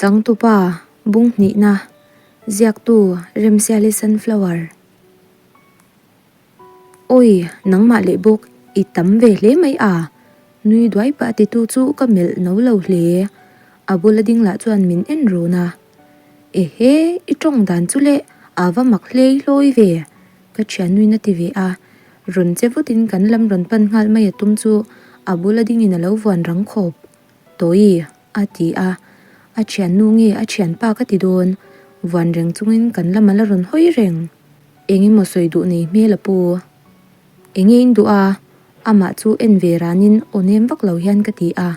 Changtupa, Bung hnihna, Ziaktu, Remsiali Sunflower. Awi, nangmah leh bawk, i tam ve hle mai a, nui duai pah titu chu ka melh no lo hle. A bula ding lah chuan min en run a. Ehe, i tawng dan chu leh a va mak hlei hlawi ve, ka thiannuin a ti ve a. Rawn che vutin kan lam rawn pan nghal mai a tum chu a bula dingin a lo vuan rang khawp. Tawi, a ti a. A thiannu nge a thianpa ka ti dawn, vuan reng chungin kan lam a la rawn hawi reng. Eng emaw sawi duh nei hmel a pu. Enge in duh a? Amah chu en ve ranin aw nem vak lo hian ka ti a.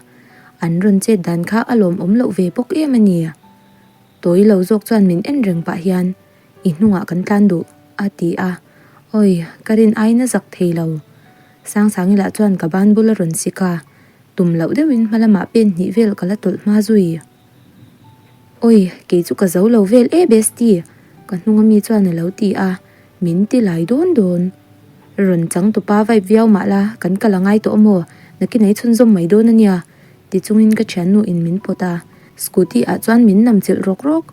An rawn chet dan kha a lawmawm loh ve bawk em a ni. Tawi lo zawk chuan min en reng pah hian i hnungah kan tlan duh, a ti a. Awi, ka rin aiin a zak thei lo. Sangsangi lah chuan ka ban bul a rawn sik a. Tum loh deuhin hma lamah pen hnih vel ka la tawlh hma zui. Awi, kei chu ka zo lo vel e bestie, ka hnunga mi chuan a lo ti a, min ti lai dawn dawn. Rawn chang tupa vibe viau mah la, kan kal a ngai tawh amaw, nakin ei chhunzawm mai dawn a nia, ti chungin ka thiannu in min pawt a, scooty ah chuan min nam chilh rawk rawk.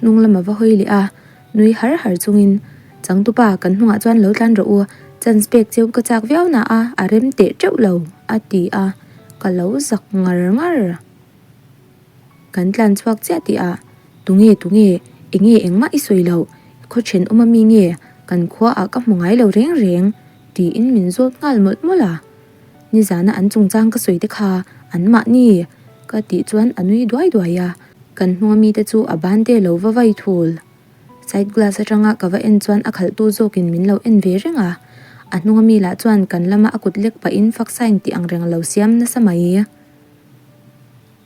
Hnung lam a va hawi leh a, nui har har chungin, Changtupa, kan hnungah chuan lo tlan rawh u, chance pek cheu ka chak viau na a, a rem teh teuh lo, a ti a, ka lo zak ngar ngar. Kan tlan chhuak chiah tih ah, Tunge tunge, enge engmah i sawi loh, khaw then awm ami nge, kan khua ah ka hmu ngai lo reng reng, tiin min zawt nghal mawlh mawlh a. Nizana an chungchang ka sawi te kha an mahni, ka tih chuan a nui duai duai a, kan hnunga mite chu a ban te lo va vai thul. Side glass atanga ka va en chuan a khalhtu zawkin min lo en ve reng a, a hnunga mi lah chuan kan lama a kut lek pahin fak sign tih ang reng a lo siam nasa mai.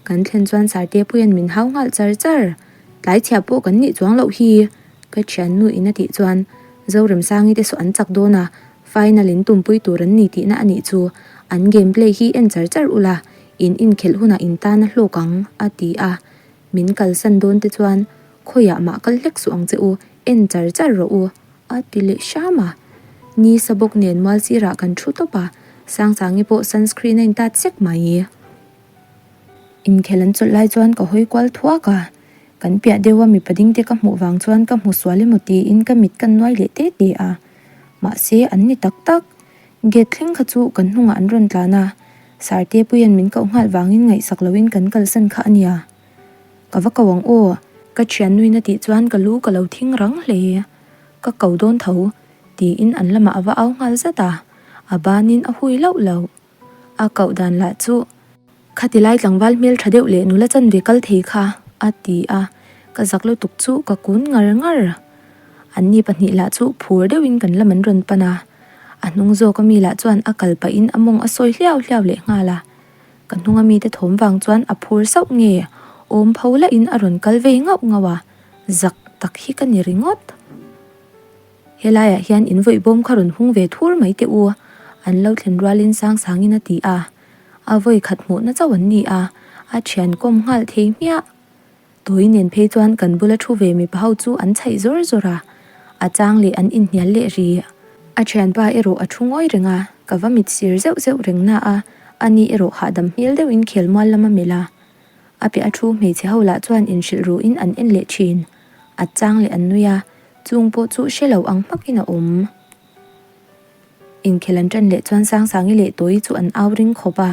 Kan thlen chuan Sarte Puia'n min hau nghal char char. Tlai chhia pawh kan nih chuang loh hi, ka thiannu in a tih chuan Zoremsangi te saw an chak dawn a, final in tumpui tur an ni tihna a nih chu. An game play hi en char char ula, in inkhelh hunah in tan a hlawk ang, a ti a. Min kalsan dawn te chuan khawiah mah kal hlek suh ang che u, en char char rawh u, a ti leh hram a. Ni sa bawk nen mual sirah kan thu tawp a, Sangsangi pawh sunscreen a intat sek mai. Inkhel an chawlh lai chuan ka hawi kual thuak a, kan piah deuha mipa ding te ka hmuh vang chuan ka hmu sual emaw tiin ka mit ka nuai leh te te a. Mahse an ni tak tak. Gate thleng kha chu kan hnungah an rawn tlan a, Sarte Puia'n min koh nghal vangin ngaihsak loin kan kalsan kha a nia. Ka va ko ang aw. Ka thiannuin a tih chuan ka lu ka lo thing rang hle. Ka ko dawn tho, tiin an lamah a va au nghal zat a, a banin a hui lauh lauh. A koh dan lah chu, Khati lai tlangval hmel tha deuh leh nula chanve kal thei kha, a ti a, ka zak lutuk chu ka kun ngar ngar. Anni pahnih lah chu phur deuhin kan lam an rawn pan a, a hnung zawk ami lah chuan a kal pahin a mawng a sawi hliau hliau leh nghal a. Ka hnung ami te thawm vang chuan a phur sauh nge, awm pho lahin a rawn kal vei ngauh ngauh a, zak tak hi ka ni ringawt. Helaiah hian in vawih bawm kha rawn hung ve thur mai teh u, an lo thlen rualin Sangsangin a ti a. A vawi khat hmuhna chauh an ni a, a thian kawm nghal thei hmiah. Tawi nen phei chuan kan bula thu ve mipa ho chu an chhaih zawr zawr a, a chang leh an inhnial leh ri. A thianpa erawh a thu ngawi reng a, ka va mit sir zeuh zeuh reng na a, ani erawh hahdam hmel deuhin khelmual lam a melh a. A piah a thu hmeichhe ho lah chuan inhrilh ruhin an en leh thin. A chang leh an nui a, Chung pawh chu hre lo ang hmakin a awm. Inkhel an ṭan leh chuan Sangsangi leh Tawi chu an au ring khawp a,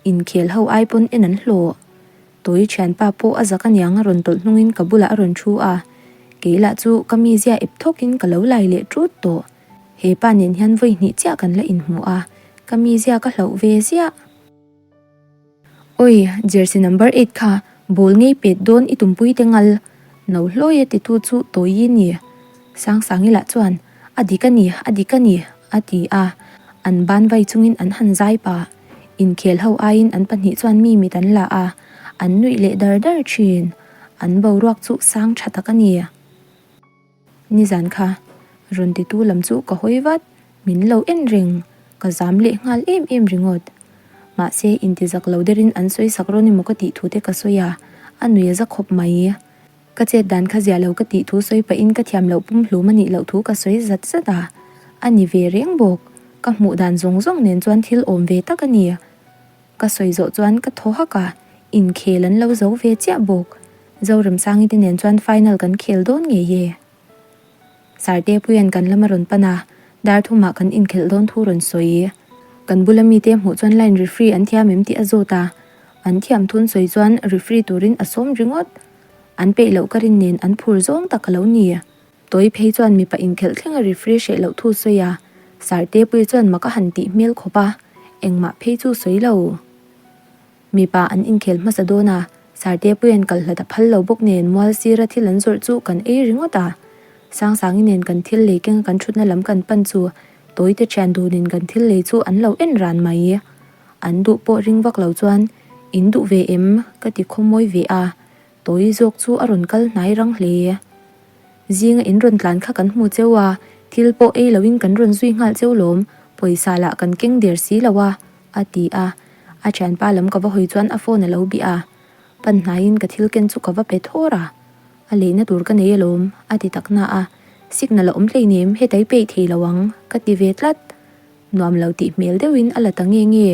inkhel ho ai pawn en an hlawh. Tawi ṭhianpa pawh a zak aniang a rawn tawlh hnungin ka bulah a rawn ṭhu a, kei lah chu ka mizia ep thawkin ka lo lai leh ṭut tawh. He pa nen hian vawi hnih chiah kan la inhmu a, ka mizia ka hlauh ve ziah. Oi, jersey number eight kha ball ngei pet dawn i tumpui te ngal, no hlawi a titu chu Tawi ni. Sangsangi lah chuan, A dik a ni, a dik a ni, a ti a. An ban vai chungin an han zai pah. Inkhel ho aiin an pahnih chuan mi mit an la a, an nuih leh dar dar thin. An boruak chu sang tha tak a ni. Nizan kha rawn titu lam chu ka hawi vat, min lo en reng, ka zam leh nghal em em ringawt. Mahse intizak lo derin an sawi sak rawn emaw ka tih thu te ka sawi a, a nui a za khawp mai. Ka chet dan kha zia lo ka tih thu sawi pahin ka thiam loh pum hlum a nih loh thu ka sawi zat zat a, a ni ve reng bawk. Ka hmuh dan zawng zawng nen chuan thil awm ve tak a ni. Ka sawi zawh chuan ka thaw hak a, inkhel an lo zo ve chiah bawk. Zoremsangi te nen chuan final kan khel dawn ngei e. Sarte Puia'n kan lam a rawn pan a, dar thumah kan inkhelh dawn thu rawn sawi. Kan bula mite hmuh chuan line referee an thiam em tih a zawt a, an thiam thun sawi chuan referee turin a sawm ringawt. An peih loh ka rin nen an phur zawng tak a lo ni. Tawi phei chuan mipa inkhelh thleng a referee hreh loh thu sawi a, Sarte Puia chuan mak a han tih hmel khawp a, engmah phei chu sawi lo. Mipa an inkhel hmasa dawn a, Sarte Puia'n kal hlat a phal lo bawk nen mual sira thil an zawrh chu kan ei ringawt a. Sangsangi nen kan thil lei kenga kan thutna lam kan pan chu Tawite thian dunin kan thil lei chu an lo en ran mai. An duh pawh ring vak lo chuan, In duh ve em? ka ti khawmawi ve a, Tawi zawk chu a rawn kal hnai rang hle. Zinga in rawn tlan kha kan hmu cheu a, thil pawh ei loin kan rawn zui nghal cheu lawm, pawisa lah kan keng der si lo a, a ti a. A thianpa lam ka va hawi chuan a phone a lo bih a, pan hnaiin ka thil ken chu ka va pe thawr a. A leina tur ka nei alawm, a ti tak na a. Signal a awm hleinem, heta i peih thei lo ang, ka ti ve tlat. Nuam lo tih hmel deuhin a la ta nge nge.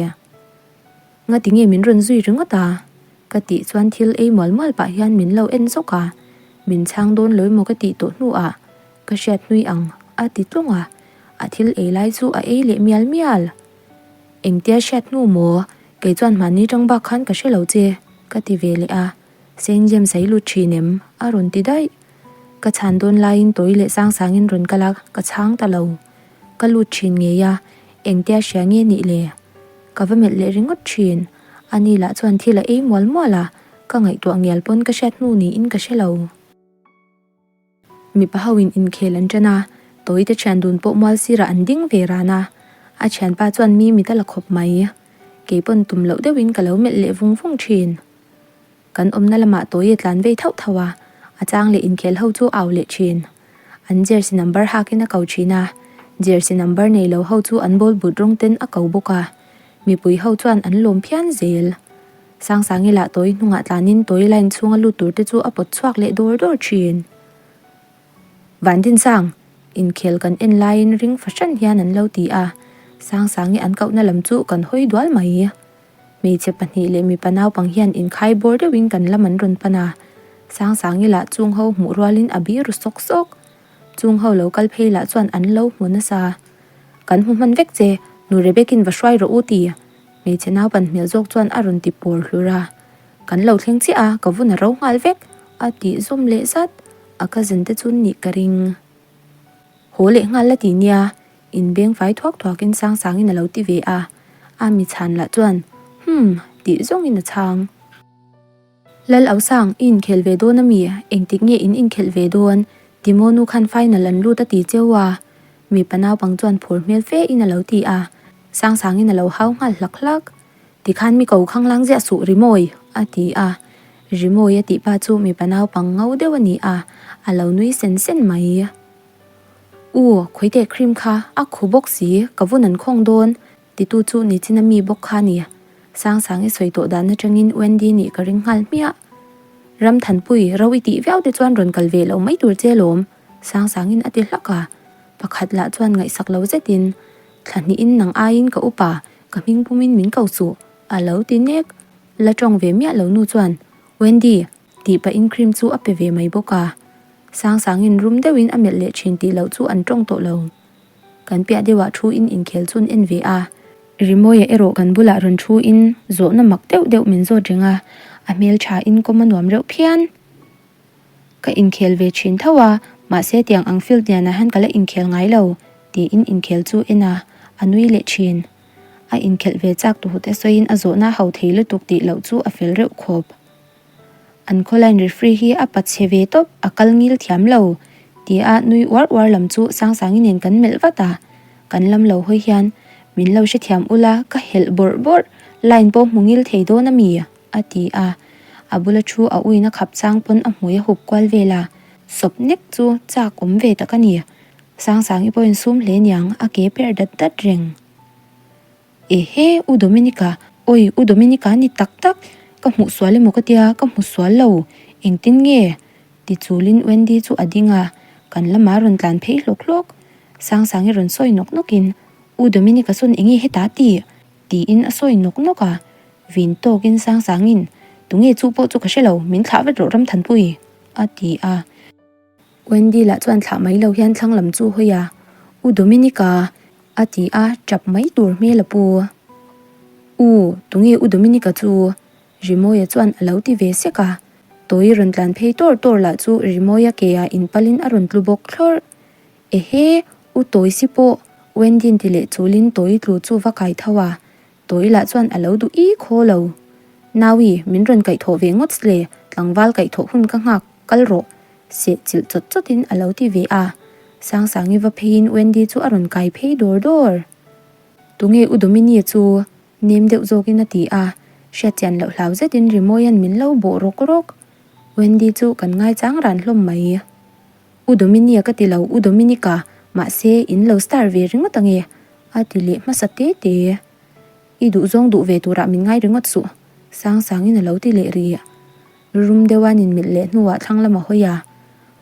Ngati nge min rawn zui ringawt a? Ka tih chuan thil ei mual mual pah hian min lo en zawk a, min chhang dawn lo emaw ka tih tawh hnuah ka hriat hnui ang a ti tlung a, a thil ei lai chu a ei leh mial mial. Engtia hriat hnu maw? Kei chuan mahni tang bak khan ka hre lo che ka ti ve leh a, Saint James a i lut thin em? a rawn ti daih. Ka chhan dawn laiin tawi leh sang sangin rawn kal a, ka chhang ta lo. Ka lut thin ngei a, engtia hria nge nih le? Ka va melh leh ringawt thin. Ani lah chuan thil a ei mual mual a, ka ngaihtuah ngial pawn ka hriat hnu niin ka hre lo. Mipa ho in inkhel an ṭan a, Tawite ṭhian dun pawh mual sirah an ding ve ran a, a ṭhianpa chuan mi mit a la khawp mai. Kei pawn tum loh deuhin ka lo melh leh vung vung ṭhin. Kan awmna lamah Tawi a tlan vei thauh thauh a, a chang leh inkhel ho chu au leh thin. An jersey number hakin a ko thin a, jersey number nei lo ho chu an ball but rawng ten a ko bawk a, mipui ho chuan an lawm phian zel. Sangsangi lah Tawi hnungah tlanin Tawi line chhunga lut tur te chu a pawt chhuak leh dawr dawr thin. Vandinsang, inkhel kan en laiin ring fahran hian an lo ti a, Sangsangi an kohna lam chu kan hawi dual mai. Hmeichhe pahnih leh mipa naupang hian inkhai bawr deuhin kan lam an rawn pan a, Sangsangi lah chung ho hmuh rualin a bi ru sawk sawk. Chung ho lo kal phei lah chuan an lo hmu nasa. Kan hmu hman vek che, nu Rebekin va hruai rawh u ti. Hmeichhe naupan hmel zawk chuan a rawn ti pawr hlur a. Kan lo thleng chiah a, ka vun a ro nghal vek, a tih zawm leh zat. A cousin te chu nih ka ring. Haw leh nghal la ti nia, inbeng fai thuak thuakin sang sangin a lo ti ve a, a mi chhan lah chuan Humm tih zawngin a chhang. Lal Ausang, i inkhelh ve dawn a mi? Engtik nge in inkhelh ve dawn? Timo nu khan final an lut a ti cheu a, mipa naupang chuan phur hmel fe in a lo ti a, sang sangin a lo hau nghal hlak hlak. Tikhan mi ko khanglang ziah suh Rimawi a ti a, Rimawi a tih pa chu mipa naupang ngo deuh a ni a, a lo nui sen sen mai. U, khawiteh cream kha a khu bawk si, ka vun an khawng dawn, titu chu nichina mi bawk kha a ni. Sangsangi sawi tawh dan atangin Wendy nih ka ring nghal hmiah. Ramthanpui, ro i tih viau te chuan rawn kal ve lo mai tur che lawm, Sangsangin a ti hlak a. Pakhat lah chuan ngaihsak lo zetin, Thla hnihin nang aiin ka upa, Ka hming pumin min ko suh, a lo ti nek. La tawng ve miah lo nu chuan, Wendy, tih pahin cream chu a pe ve mai bawk a. Sangsangin rum deuhin a melh leh thin tih loh chu an tawng tawh lo. Kan piah deuhah thu in inkhel chun en ve a. Rimawia erawh kan bulah rawn thu in zawhna mak deuh deuh min zawt reng a, a hmeltha in kawm a nuam reuh phian. Ka inkhel ve thin tho a, mahse tiang ang field lianah hian ka la inkhel ngai lo, tiin inkhel chu en a, a nui leh thin. A inkhelh ve chak tuhut e sawiin a zawhna ho thei lutuk tih loh chu a fel reuh khawp. An khawline referee hi a pachhe ve tawp, a kal ngil thiam lo, tia nui uar uar lam chu Sangsangi nen kan melh vat a, kan lam lo hawi hian min lo hrethiam ula ka helh bawrh bawrh, line pawh hmu ngil thei dawn a mi? A ti a, a bula thu a uina khap chang pawn a hmui a hup kual vel a, sawp nek chu chak awm ve tak a ni. Sangsangi pawhin sum hle niang a ke per dat dat reng. Ehe, U Dominica, awi U Dominica ni tak tak, ka hmuh sual emaw ka tia, ka hmu sual lo, engtin nge? Ti chulin Wendy chu a ding a, kan lamah rawn tlan phei hlawk hlawk. Sangsangi rawn sawi nawk nawkin, U Dominica sawn enge hetah ti? Tiin a sawi nawk nawk a, vin tawkin Sangsangin, Tunge chu pawh chu ka hre lo, min thlah vat rawh Ramthanpui, a ti a. Wendy lah chuan thlah mai lo hian thlang lam chu hawi a, U Dominica, a ti a, tap mai tur hmel a pu. U, tunge U Dominica chu? Rimawia chuan a lo ti ve sek a. Tawi rawn tlan phei tawr tawr lah chu Rimawia ke ah inpalin a rawn tlu bawk thlawrh. Ehe, U Tawi si pawh, Wendy'n ti leh chulin Tawi tlu chu va kai tho a. Tawi lah chuan a lo duh i khaw lo. Naui, min rawn kaihthawh ve ngawt le, tlangval kaihthawh hun ka nghak, kal rawh, seh chilh chawt chawtin a lo ti ve a. Sangsangi va pheiin Wendy chu a rawn kai phei dawr dawr. Tunge U Dominie chu? Nem deuh zawkin a ti a, hriatchian loh hlau zetin Rimawia'n min lo bawh rawk rawk. Wendy chu kan ngaichang ran hlawm mai. U Dominia ka ti lo, U Dominica, mahse in lo star ve ringawt ange, a ti leh hmasa te te. I duhzawng duh ve turah min ngai ringawt suh, Sangsangin a lo ti leh rih. Rum deuha nin milh leh hnuah thlang lam a hawi a.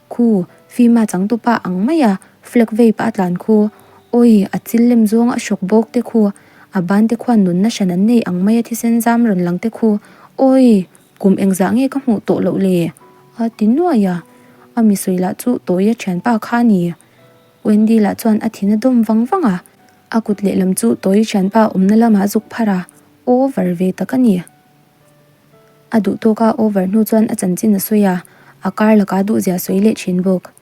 Khu, Fima changtupa ang maia flag vei pah a tlan khu. Awi, a chil lem zawng a hrawk bawk te khu. A ban te khuan nunna hran an nei ang maia thisen zam rawn lang te khu. Awi, kum engzah nge ka hmuh tawh loh le? A ti nuai a. A mi sawi lah chu Tawia thianpa kha a ni. Wendy lah chuan a thin a dawm vang vang a. A kut lehlam chu Tawia thianpa awmna lamah a zuk pharh a, over ve tak a ni. A duh tawk a over hnu chuan a chanchin a sawi a, a kar laka duhzia sawi leh thin bawk.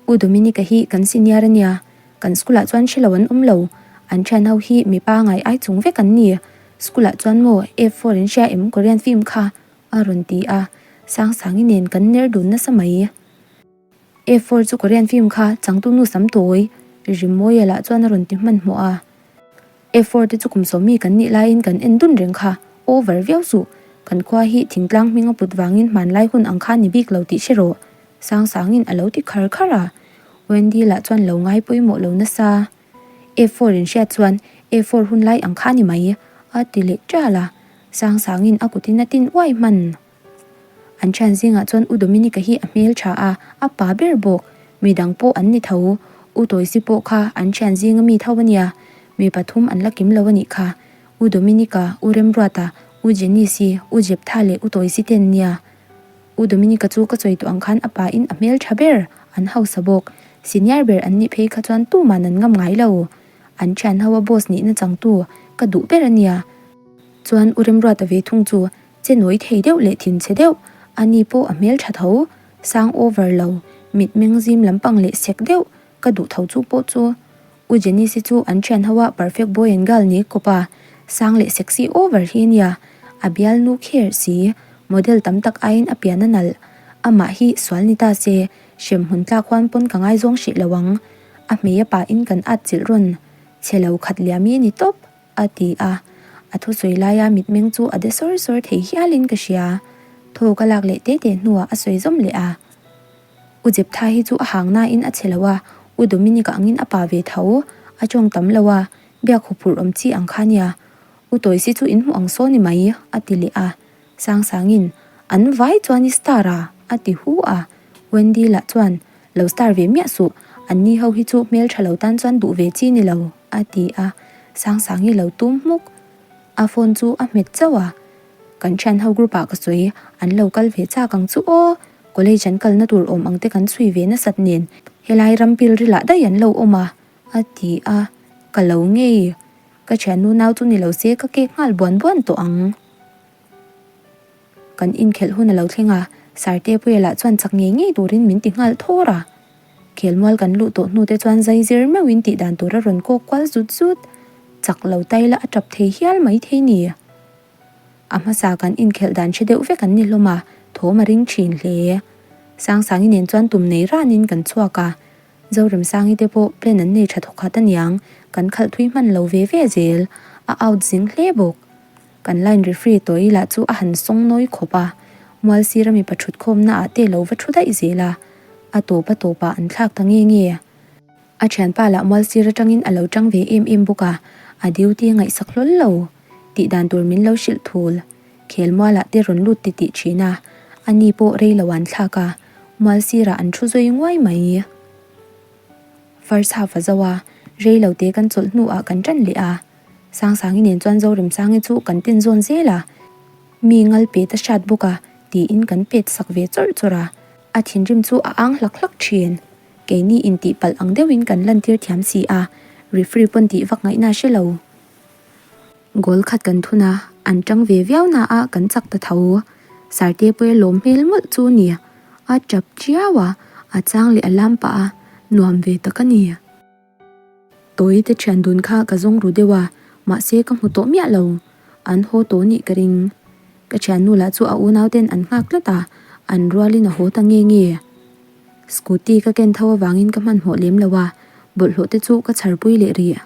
U Dominica hi kan senior a nia, kan school ah chuan hrelo an awm lo, an thian ho hi mipa ngai ai chung vek an ni, school ah chuan maw F4 in hria em Korean film kha? a rawn ti a, Sangsangi nen kan ner dun nasa mai. F4 chu Korean film kha changtu nu sam tawi Rimawia lah chuan a rawn ti hmanhmawh a. F4 te chu kum sawmi kan nih laiin kan en dun reng kha, over viau suh. Kan khua hi thingtlang hming a put vangin hmanlai hun ang kha ni bik lo tih hre rawh, Sangsangin a lo ti khar khar a. Wendy lah chuan lo ngai pawimawh lo nasa. F4 in hriat chuan F4 hun lai ang kha ni mai, a ti leh ṭal a. Sangsangin a kutin a tin uai hman. An thian zingah chuan U Dominica hi a hmel tha a, a pa ber bawk. Mi dang pawh an ni tho. U Tawisi pawh kha an thian zinga mi tho a nia. Mi pathum an la kim lo a nih kha. U Dominica, U Remruata, U Jenisi, U Jeptha leh U Tawisi te an nia. U Dominica chu ka sawi tawh ang khan a pa in a hmel tha ber, an hausa bawk. Senior ber an nih phei kha chuan tuman an ngam ngai lo. An thian ho a boss nihna changtu ka duh ber a nia. Chuan U Remruata ve thung chu Che nawi thei deuh leh thin chhe deuh, a ni pawh a hmel tha tho, sang over lo, mit meng zim lampang leh sek deuh, ka duh tho chu pawh chu. U Janice-i chu an thian ho a perfect boy and girl ni kawp a, sang leh sexy over hi a nia, a bialnu kher si, model tam tak aiin a pian a nalh, amah hi sual ni ta se, hrem hmun tlak huan pawn ka ngaizawng hrih lo ang, a hmei a pahin kan at chilh rawn, chhe lo khat liam i a ni tawp. A ti a, a thusawi laia mitmeng chu a de sawr sawr thei hialin ka hria. Thaw ka lak leh te te hnuah a sawi zawm leh a. U Jeptha hi chu a hang nain a che lo a, U Dominic-a angin a pa ve tho, a tawng tam lo a, biak huphurh awm chi ang kha nia. U Tawisi chu in hmuh ang saw ni mai, a ti leh a. Sangsangin, An vai chuan i star a? a ti hu a. Wendy lah chuan, Lo star ve miah suh, an ni ho hi chu hmeltha lo tan chuan duh ve chi ni lo. A ti a, Sangsangi lo tum hmuk. A phone chu a hmet chauh a, Kan thian ho group ah ka sawi, an lo kal ve chak ang chu aw, college an kalna tur awm ang te kan chhui ve nasat nen, helai ram pilril ah daih an lo awm a, a ti a, ka lo ngei, ka thiannu nau chu ni lo se ka kek nghal buan buan tawh ang. Kan inkhelh hun a lo thleng a, Sartepuia lah chuan chak ngei ngei turin min ti nghal thawr a. Khelmual kan luh tawh hnu te chuan zai zir meuhin tih dan tur a rawn kawk kual zut zut. Chak lo tai la a tap thei hial mai thei ni. A hmasa kan inkhelh dan hre deuh vek an ni hlawm a, thawm a ring thin hle. Sangsangi nen chuan tum nei ranin kan chhuak a. Zoremsangi te pawh plan an nei tha thawkhat aniang, kan khalh thui hman lo ve ve zel. A out zing hle bawk. Kan line referee tawi lah chu a han sawng nawi khawp a, mual sira mipa thut khawmna ah te lo va thu daih zel a, a tawp a tawp ah an thlak ta nge nge. A thianpa lah mual sir atangin a lo tang ve em em bawk a, a duty a ngaihsak hlawl lo. Tih dan tur min lo hrilh thul. Khel mual ah te rawn lut ti tih thin a, a ni pawh rei lo an thlak a, mual sirah an thu zui nguai mai. First half a zo a, rei lo te kan chawlh hnu ah kan tan leh a. Sangsangi nen chuan Zoremsangi chu kan tin zawn zel a. Mi ngal pet a hriat bawk a, tiin kan pet sak ve chawrh chawrh a. A thinrim chu a ang hlak hlak thin. Keini intihpalh ang deuhin kan lantir thiam si a, referee pawn tih vak ngaihna a hre lo. Goal khat kan thun a, an tang ve viau na a kan chak ta tho. Sarte pawh a lawm hmel mawlh chu a ni. A tap chiau a, a chang leh a lam pah a, nuam ve tak a ni. Tawi te thian dun kha ka zawng ru deuh a, mahse ka hmu tawh miah lo. An haw tawh nih ka ring. Ka thiannu lah chu a unau ten an nghak tlat a, an rualin a haw ta nge nge. Scooty ka ken tho avangin ka hmanhmawh lem lo a, bawlhhlawh te chu ka chharpui leh rih.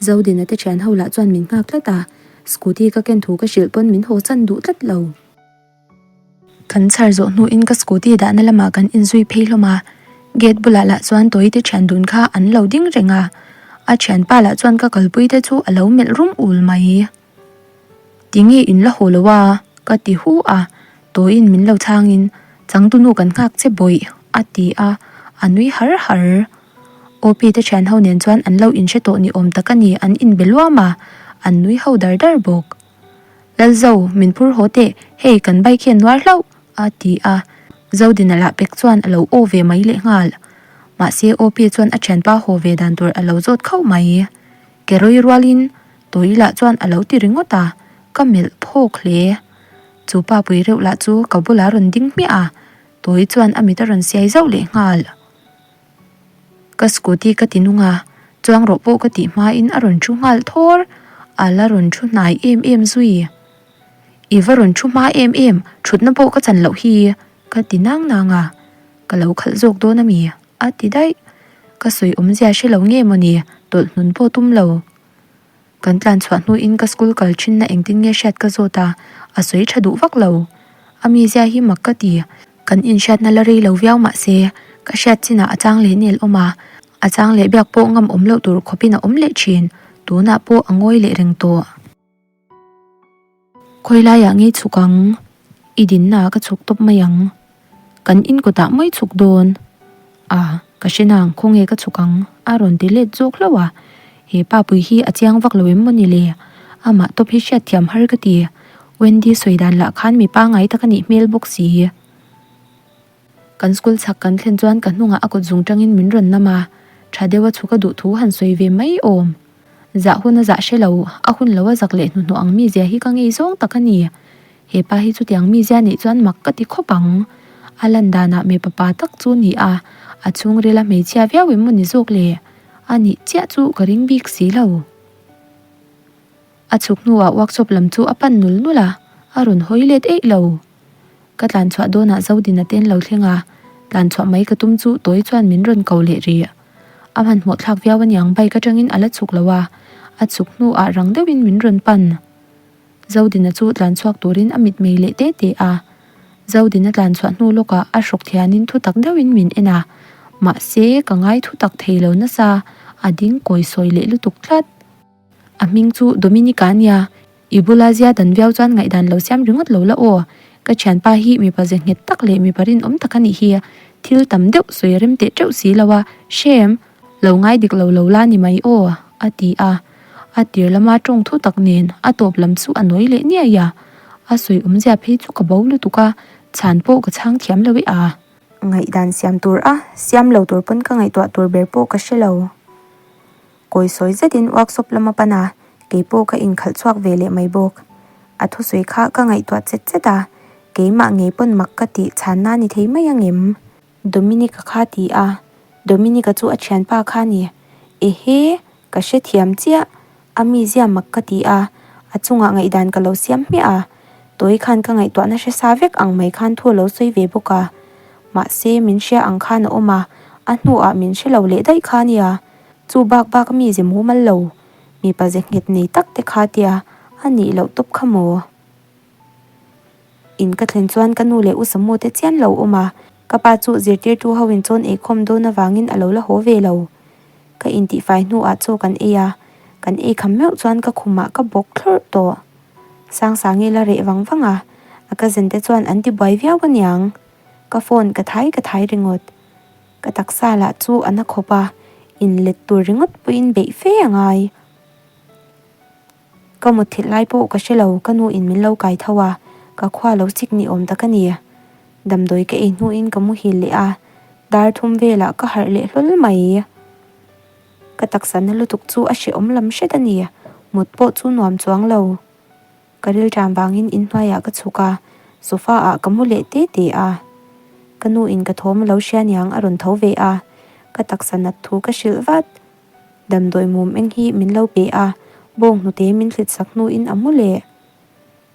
Zodina te thian ho lah chuan min nghak tlat a, scooty ka ken thu ka hrilh pawn min haw chan duh tlat lo. Kan chhar zawh hnuin ka scooty dahna lamah kan inzui phei hlawm a, gate bulah lah chuan Tawite thian dun kha an lo ding reng a, a thianpa lah chuan ka kalpui te chu a lo melh rum ul mai. Tinge in la haw lo a? ka ti hu a, Tawiin min lo chhangin Changtunu kan nghak che bawih a ti a, a nui har har. OP te thian ho nen chuan an lo inhre tawh ni awm tak a ni, an inbe luam a, an nui ho dar dar bawk. Lalzo, min phur haw teh, hei kan bike hian nuar hlauh, a ti a. Zodina lah pek chuan a lo aw ve mai leh nghal. Mahse OP chuan a thianpa haw ve dan tur a lo zawt khauh mai. Ke rawi rualin Tawi lah chuan a lo ti ringawt a, ka melh phawk hle. Chu pa pui reuh lah chu ka bulah rawn ding hmiah a, Tawi chuan a mit a rawn siai zauh leh nghal. Ka scooty ka ti nung a, chuang rawh pawh ka tih hmain a rawn thu nghal thawr, a la rawn thu hnai em em zui. I va rawn thu hma em em, thutna pawh ka chan loh hi, ka ti nang nang a, ka lo khalh zawk dawn a mi, a ti daih. Ka sawi awmzia hre lo nge mawni, tawlh hnun pawh tum lo. Kan tlan chhuah hnuin ka school kal thinna engtin nge hriat ka zawt a, a sawi tha duh vak lo. A mizia hi mak ka ti. Kan inhriatna la rei lo viau mah se, ka hriat chinah a chang leh nel awm a, a chang leh biak pawh ngam awm loh tur khawpin a awm leh thin. Tunah pawh a ngawi leh reng tawh. Khawi laiah ngei chhuk ang? I dinnaah ka chhuk tawp mai ang. Kan in kawtah mai chhuk dawn. A, ka hre nang, khawnge ka chhuk ang? A rawn ti let zawk hlauh a. He pa pui hi a chiang vak lo em maw ni le? Amah tawp hi hriatthiam har ka ti. Wendy sawi dan lah khan mi pangngai tak a nih hmel bawk si. Kan school chhak kan thlen chuan ka hnungah a kut zung tangin min rawn nam a, tha deuha chhuk a duh thu han sawi ve mai awm. Zah hun a zah hre lo, a hun lo a zak leh hnuhnawh ang mizia hi ka ngei zawng tak a ni. He pa hi chutiang mizia neih chuan mak ka ti khawp ang. A lan danah mipa pa tak chu ni a, a chhungril a hmeichhia viau em maw ni zawk le? A nih chiah chu ka ring bik si lo. A chhuk hnuah workshop lam chu a pan nul nul a, a rawn hawi let eih lo. Ka tlan chhuah dawnah Zodina te an lo thleng a, tlan chhuah mai ka tum chu Tawi chuan min rawn ko leh rih. A hmanhmawh thlak viau aniang bike atangin a la chhuk lo a, a chhuk hnuah rang deuhin min rawn pan. Zodina chu tlan chhuak turin a mitmei leh te te a. Zodina tlan chhuah hnu lawkah a hrawk thianin thu tak deuhin min en a, mahse ka ngai thu tak thei lo nasa, a ding kawi sawi leh lutuk tlat. A hming chu Dominica a nia, i bula zia dan viau chuan ngaihdan lo siam ringawt lo la aw. Ka thianpa hi mipa ze nghet tak leh mipa rinawm tak a nih hi, thil tam deuh sawi rem teh teuh si lo a, hrem, lo ngai dik lo lo la ni mai aw, a ti a. A tir lama tawng thu tak nen a tawp lam chu a nawi leh niai a. A sawi awmzia phei chu ka bo lutuk a, chhan pawh ka chhang thiam lo e a. Ngaihdan siam tur a, siam lo tur pawn ka ngaihtuah tur ber pawh ka hre lo. Kawi sawi zetin workshop lam a pan a, kei pawh ka inkhalh chhuak ve leh mai bawk. A thusawi kha ka ngaihtuah chet chet a, keimah ngei pawn mak ka tih chhanna ni thei mai angem? Dominic-a kha ti a, Dominic-a chu a thianpa kha a ni. Ehe, ka hrethiam chiah, a mizia mak ka ti a, a chungah ngaihdan ka lo siam hmiah a, Tawi khan ka ngaihtuahna hre sa vek ang mai khan thu a lo sawi ve bawk a. Mahse, min hria ang khan a awm a, a hnuah min hre lo leh daih kha a nia. Chu bak bak a mi ze mumal lo, mipa ze nghet nei tak te kha tia a nih loh tawp kha maw? In ka thlen chuan ka nu leh u Samu te chian lo awm a, ka pa chu zirtirtu ho in chawn eikhawm dawn avangin a lo la haw ve lo. Ka intihfai hnuah chaw kan ei a, kan ei kham meuh chuan ka khumah ka bawk thlawrh tawh. Sangsangi la reh vang vang a, a cousin te chuan an ti buai viau aniang. Ka phone ka thai ka thai ringawt. Ka taksa lah chu a na khawp a, inlet tur ringawt pawhin beih fe a ngai. Ka mutthilh lai pawh ka hre lo, ka nu in min lo kai tho a. Ka khua lo chik ni awm tak a ni. Damdawi ka ei hnuin ka muhil leh a, dar thum velah ka harh leh hlawl mai. Ka taksa na lutuk chu a hrehawm lam hret a ni, mut pawh chu nuam chuang lo. Ka rilṭam vangin inhnuaiah ka chhuk a, sofa ah ka mu leh te te a. Ka nu in ka thawm a lo hria niang a rawn tho ve a, ka taksa nat thu ka hrilh vat. Damdawi mum eng hi min lo pe a, bawng hnute min thlit sak hnuin a mu leh.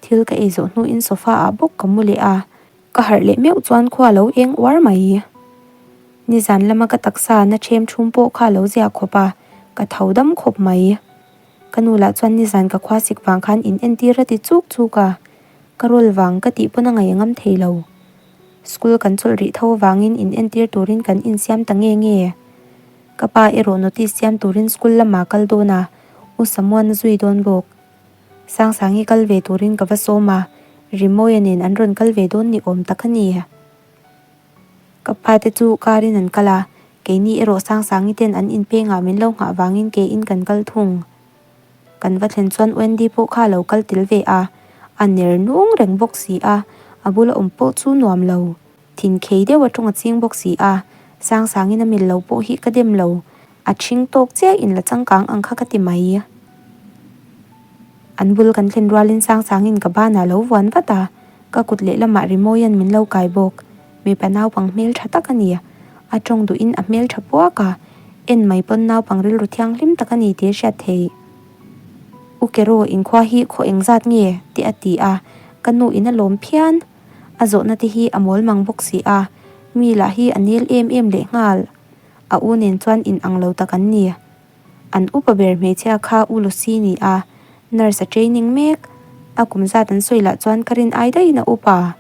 Thil ka ei zawh hnuin sofa ah bawk ka mu leh a, ka harh leh meuh chuan khua lo eng uar mai. Nizan lama ka taksa na ṭhem ṭhum pawh kha lo zia khawp a, ka tho dam khawp mai. Ka nu lah chuan nizan ka khua sik vang khan in entir a ti chuk chuk a, ka rawl vang ka tih pawn a ngaih a ngam thei lo. School kan chawlh rih tho avangin in entir turin kan insiam ta nge nge. Ka pa erawh notice siam turin school lamah kal dawn a, U Samuan a zui dawn bawk. Sangsangi kal ve turin ka va sawm a, Rimawia nen an rawn kal ve dawn ni awm tak a ni. Ka pa te chu car in an kal a, keini erawh Sangsangi ten an inpengah min lo nghah vangin ke in kan kal thung. Kan va thlen chuan Wendy pawh kha a lo kal tel ve a, a ner nung reng bawk si a, a bula awm pawh chu nuam lo. Thin khei deuh a tawng a ching bawk si a, Sangsangin a mil lo pawh hi ka dem lo, a ṭhing tawk chiah in la changkang ang kha ka ti mai. An bul kan thlen rualin Sangsangin ka banah lo vuan vat a, ka kut lehlamah Rimawia'n min lo kai bawk. Mipa naupang hmelṭha tak a ni. A tawng duhin a hmelṭha puak a, en mai pawn naupang rilru thianghlim tak a ni tih a hriat theih. U Kero, inkhua hi khaw engzat nge? te a ti a, ka nu in a lawm phian. A zawhna te hi a mawl mang bawk si a, mi lah hi a nel em em leh nghal. A u nen chuan in ang lo tak an ni. An upa ber hmeichhia kha U Lucy ni a, nurse a training mek. A kum zat an sawi lah chuan ka rin ai daihin a upa.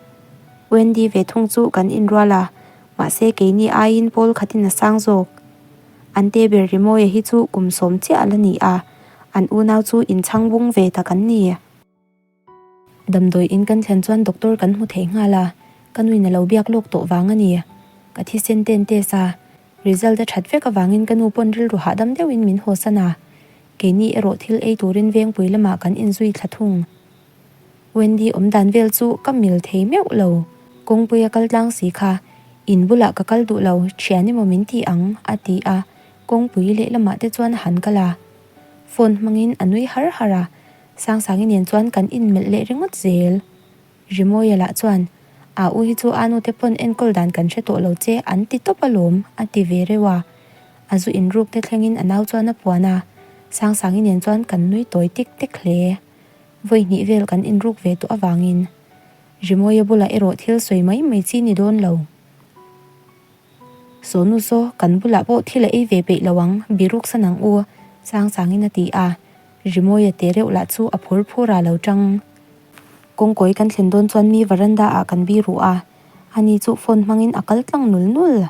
Wendy ve thung chu kan inrual a, mahse keini aiin pawl khatin a sang zawk. An te ber Rimawia hi chu kum sawm chiah a la ni a, an unau chu inchhang bung ve tak an ni. Damdawi in kan thlen chuan doctor kan hmu thei nghal a, ka nuin a lo biak lawk tawh vang a ni. Ka thisen ten test a, result a that vek avangin ka nu pawn rilru hahdam deuhin min hawsan a, keini erawh thil ei turin vengpui lamah kan inzui thla thung. Wendy awm dan vel chu ka mil thei meuh lo, kawngpui a kal tlang si kha, in bulah ka kal duh lo, thian emaw min ti ang, a ti a, kawngpui lehlamah te chuan a han kal a. Phone hmangin a nui har har a, Sangsangi nen chuan kan inmelh leh ringawt zel. Rimawia lah chuan, A u hi chu a nute pawn enkawl dan kan hre tawh lo che an ti tawp alawm, a ti ve reuh a. A zu inruk te thlengin a nau chuan a puan a, Sangsangi nen chuan kan nui tawi tik tek hle. Vawi hnih vel kan inruk ve tawh avangin Rimawia bulah erawh thil sawi mai mai chi ni dawn lo. Sawnu saw, kan bulah pawh thil a ei ve peih lo ang, biruk san ang u, Sangsangin a ti a. Rimawia te reuh lah chu a phur phur a lo tang. Kawngkawi kan thlen dawn chuan mi veranda ah kan biru a, ani chu phone hmangin a kal tlang nul nul.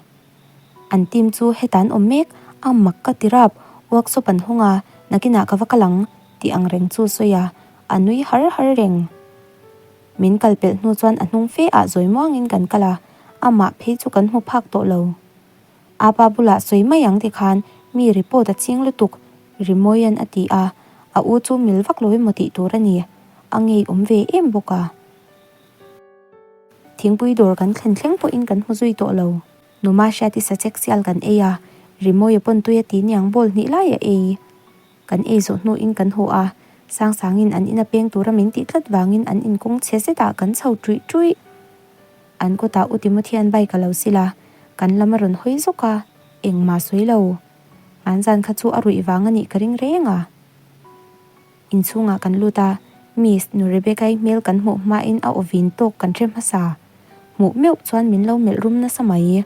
An team chu heta an awm mek, a mak ka ti rap, workshop an hawng a, nakinah ka va kal ang tih ang reng chu sawi a, a nui har har reng. Min kal pelh hnu chuan a hnung fe ah zawi muangin kan kal a, amah phei chu kan hmu phak tawh lo. A pa bulah sawi mai ang tikhan mi report a ching lutuk, Rimawia'n a ti a, a u chu mil vak lo emaw tih tur a ni, a ngeiawm ve em bawk a. Thingpui dawr kan thlen thleng pawhin kan hmu zui tawh lo. Numa hriat i sachek sial kan ei a, Rimawia pawn tui a ti niang bowl hnih lai a ei. Kan ei zawh hnuin kan haw a, Sangsangin an ina peng tura min tih tlat vangin an inkawng chhe zetah kan chho ṭuih ṭuih. An kawtah U Timothy-a'n bike a lo sil a, kan lam a rawn hawi zawk a, engmah sawi lo. Hmanzan kha chu a ruih vang a nih ka ring reng a. Inchhungah kan lut a, Miss Nu Rebecca-i hmel kan hmuh hmain a aw vin tawk kan hre hmasa. Hmuh meuh chuan min lo melh rum nasa mai.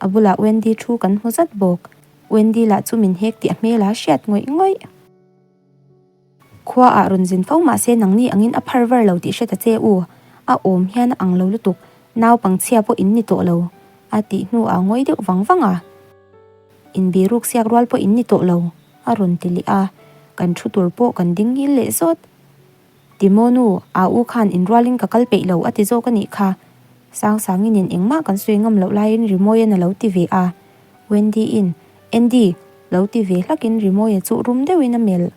A bulah Wendy thu kan hmu zat bawk. Wendy lah chu min hek tih a hmel a hriat ngawih ngawih. Khua ah rawn zin fo mahse nangni angin a phar var lo tih hre ta che u, a awm hian a ang lo lutuk, naupangchhia pawh in ni tawh lo, a tih hnu ah ngawi deuh vang vang a. Inbiruk siak rual pawh in ni tawh lo, a rawn ti leh a, kan thu tur pawh kan ding ngil leh zawt. Timo nu, a u khan inrualin ka kal peih lo a ti zawk a nih kha. Sangsangi nen engmah kan sawi ngam loh laiin Rimawia'n a lo ti ve a. Wendy-in, Andy, lo ti ve hlakin Rimawia chu rum deuhin a melh.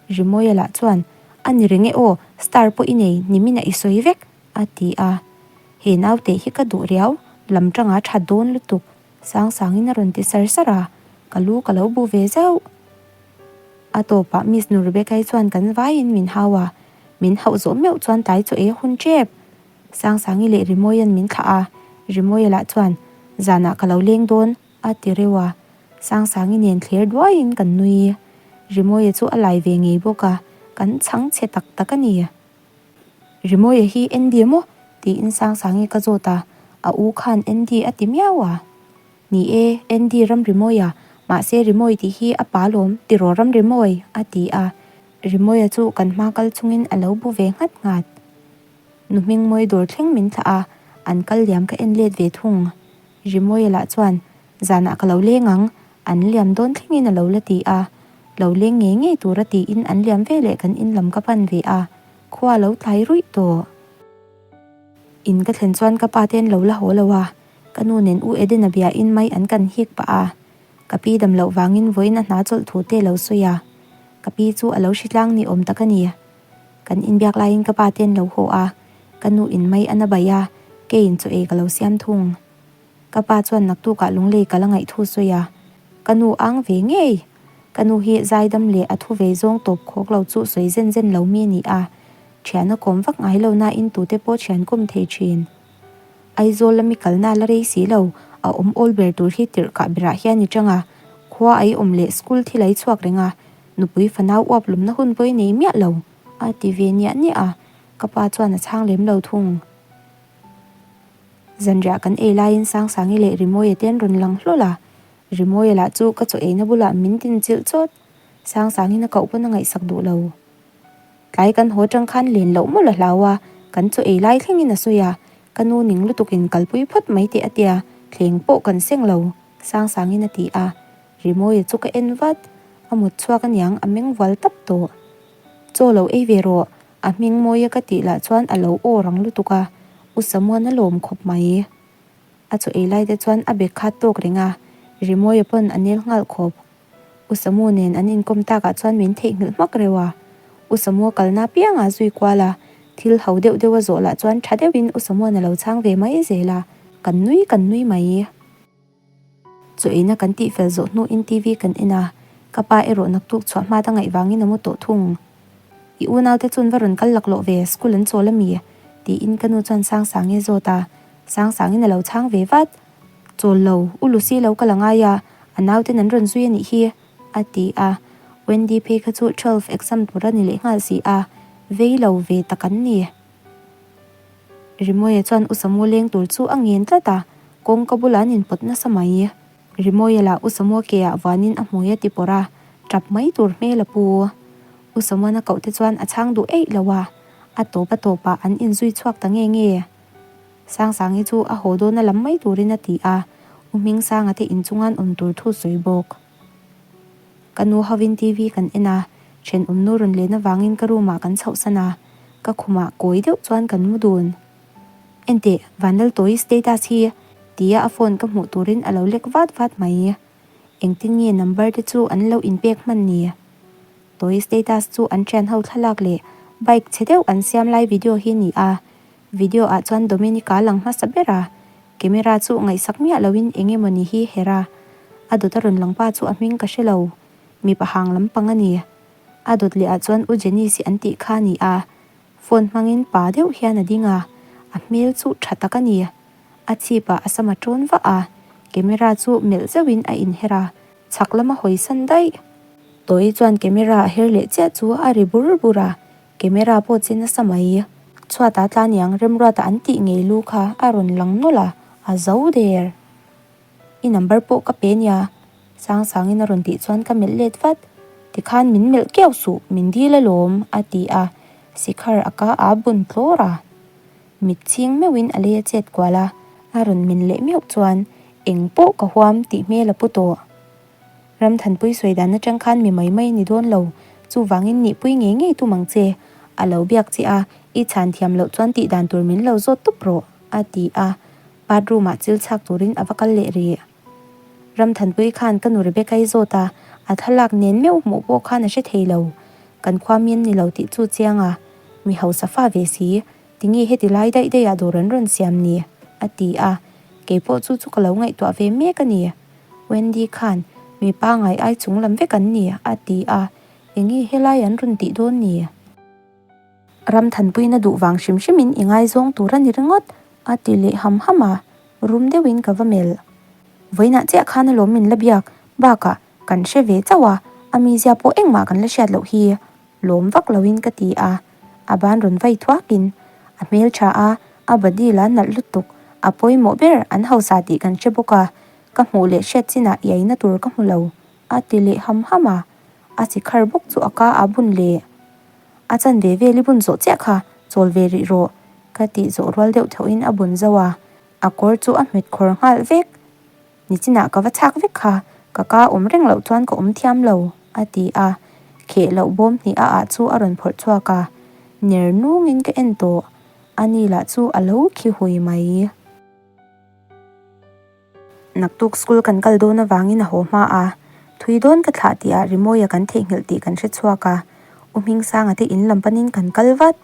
Rimawia lah chuan, A ni reng e aw, star pawh i nei, nimin a i sawi vek, A ti a. He naute hi ka duh riau, lam tanga tha dawn lutuk, Sangsangin a rawn ti sar sar a, ka lu ka lo bu ve zauh. A tawpah Miss Nu Rebecca-i chuan kan vaiin min hau a, min hauh zawh meuh chuan tlai chaw ei a hun tep. Sangsangi leh Rimawia'n min thlah a, Rimawia lah chuan, Zanah ka lo leng dawn, a ti reuh a. Sangsangi nen thler duaiin kan nui. Rimawia chu a lai ve ngei bawk a, kan chhang chhe tak tak a ni. Rimawia hi Andy maw? tiin Sangsangi ka zawt a, a u khan Andy a ti miau a. Ni e, Andy ram Rimawia, mahse Rimawi tih hi a pa lawm, tiraw ram Rimawi? a ti a. Rimawia chu kan hma kal chungin a lo bu ve nghat nghat. Nu Hmingmawi dawr thleng min thlah a, an kal liam ka en let ve thung. Rimawia lah chuan, Zanah ka lo leng ang, an liam dawn thlengin a lo la ti a. Lo leng ngei ngei tura tiin an liam ve leh kan in lam ka pan ve a, khua a lo tlai ruih tawh. In ka thlen chuan ka pa te an lo la haw lo a, ka nu nen U Edena bia in mai an kan hik pah a. Ka pi dam loh vangin vawiin a hna chawlh thu te lo sawi a, ka pi chu a lo hritlang ni awm tak a ni. Kan inbiak laiin ka pa te an lo haw a, ka nu in mai a na bai a, keiin chaw ei ka lo siam thung. Ka pa chuan naktukah lunglei ka la ngaih thu sawi a, ka nu ang ve ngei. Ka nu hi zaidam leh a thu ve zawng tawp khawk lo chu sawi zen zen lo mi a ni a, thian a kawm vak ngai lo nain tute pawh thian kawm thei thin. Aizawl lami kalna la rei si lo, a awm awl ber tur hi tirh kah berah hian i chang a, khua ai awm leh school thil ai chhuak reng a, nupui fanau uap lumna hun pawh i nei miah lo, a ti ve niah niah a, ka pa chuan a chhang lem lo thung. Zanriah kan ei laiin Sangsangi leh Rimawia te an rawn lang hlawl a, Rimawia lah chu ka chaw eina bulah min tin chilh chawt, Sangsangi'n a koh pawn a ngaihsak duh lo. Tlai kan haw tang khan len loh mawlh a hlau a, kan chaw ei lai thlengin a sawi a, ka nu ning lutukin kalpui phawt mai teh a tia, thleng pawh kan seng lo, Sangsangi'n a ti a, Rimawia chu ka en vat, a mut chhuak aniang a meng vual tap tawh. Chaw lo ei ve rawh, A hming mawia ka tih lah chuan a lo aw rang lutuk a, U Samuan a lawm khawp mai. A chaw ei lai te chuan a bag kha tawk reng a, Rimawia pawn a nel nghal khawp. U Samu nen an inkawm takah chuan min theihnghilh hmak reuh a. U Samua kalna apiangah zui kual a, thil ho deuh deuh a zawh lah chuan tha deuhin U Samuan a lo chhang ve mai zel a, kan nui kan nui mai. Chaw eina kan tihfel zawh hnuin TV kan en a, ka pa erawh naktuk chhuah hmat a ngaih vangin a mu tawh thung. I unaute chuan va rawn kal laklawh ve, school an chawl ami? tiin ka nu chuan Sangsangi a zawt a, Sangsangin a lo chhang ve vat. Chawl lo, u Lucy lo kal a ngai a, a nauten an rawn zui a nih hi, a ti a. Wendy phei kha chu twelve exam tur a ni leh nghal si a, vei lo ve tak an ni. Rimawia chuan U Samu leng tur chu a ngen tlat a, kawngka bulah an inpawt nasa mai. Rimawia lah U Samua ke ah vuanin a hmui a ti pawrh a, tap mai tur hmel a pu. U Samuan a koh te chuan a chhang duh eih lo a, a tawp a tawpah an inzui chhuak ta nge nge. Sangsangi chu a haw dawn a lam mai turin a ti a, U Hmingsanga te inchunga an awm tur thu sawi bawk. Ka nu hovin TV kan en a, thenawm nu rawn len avangin ka room ah kan chhohsan a, ka khumah kawi deuh chuan kan mu dun. Enteh, Vanlaltawi status hi tia a phone ka hmuh turin a lo lek vat vat mai. Engtin nge number te chu an lo inpek hman ni? Tawi status chu an thian ho thlalak leh bike chhe deuh an siam lai video hi ni a, video ah chuan Dominica lang hmasa ber a, Camera chu ngaihsak miah loin eng emawni hi her a, a dawt a rawn lang pa chu a hming ka hre lo, mipa hang lampang a ni. A dawt leh ah chuan U Jenice an tih kha a ni a, phone hmangin pa deuh hian a ding a, a hmel chu tha tak a ni. A chhip ah a sam a tawn vah a, camera chu melh zeuhin a inher a, chhak lama hawi san daih. Tawi chuan camera a her leh chiah chu a ri bur bur a, Camera pawh che nasa mai. Chhuatah tlaniang Remruata an tih ngei lu kha a rawn lang nawlh a, a zo der. I number pawh ka pe nia, Sangsangin a rawn tih chuan ka melh let vat. Tikhan min melh kiau suh, min dil alawm, a ti a, sikhar a ka a bun tlawr a. Mit chhing meuhin a lei a chet kual a, a rawn min leh meuh chuan eng pawh ka huam tih hmel a pu tawh. Ramthanpui sawi dan atang khan mi mai mai a ni dawn lo, chuvangin nihpui ngei ngei tum ang che. A lo biak che a, i chhan thiam loh chuan tih dan tur min lo zawt tup rawh, a ti a, bathroom ah chil chhak turin a va kal leh rih. Ramthanpui khan ka nu Rebecca-i zawt a, a thlalak nen meuh hmuh pawh khan a hre thei lo. Kan khua mi an ni lo tih chu chiang a, mi hausa fa ve si. Tinge heti lai daih daihah dawr an rawn siam ni? a ti a, keipawh chu chu ka lo ngaihtuah ve mek a ni. Wendy khan, Mi pangai ai chung lam vek an ni, a ti a, enge helai an rawn tih dawn ni? Ram thanpuina duh vang hrim hrimin i ngaizawng tur a ni ringawt, a ti leh ham ham a, rum deuhin ka va melh. Vawiinah chiah khan alawm min la biak, bakah kan hre ve chauh a, a mizia pawh engmah kan la hriat loh hi, lawm vak loin ka ti a, a ban rawn vai thuakin a hmel tha a, a body la nalh lutuk, a pawimawh ber an hausa tih kan hre bawk a, ka hmuh leh hriat chinah iaina tur ka hmu lo, a ti leh ham ham a, a sikhar bawk chu a ka a bun leh. A chanve vel i bun zawh chiah kha chawl ve rih rawh, ka tih zawh rual deuh theuhin a bun zo a, a kawr chu a hmet khawr nghal vek. Nichinah ka va chhak vek kha, ka ka awm reng loh chuan ka awm thiam lo, a ti a. Kheh loh bawm hnih a ah chu a rawn phawrh chhuak a, ner nungin ka en tawh, ani lah chu a lo khi hui mai. Naktuk school kan kal dawn avangin a haw hma a, thui dawn ka thlah tihah Rimawia kan theihnghilh tih kan hre chhuak a, U Hmingsanga te in lam panin kan kal vat.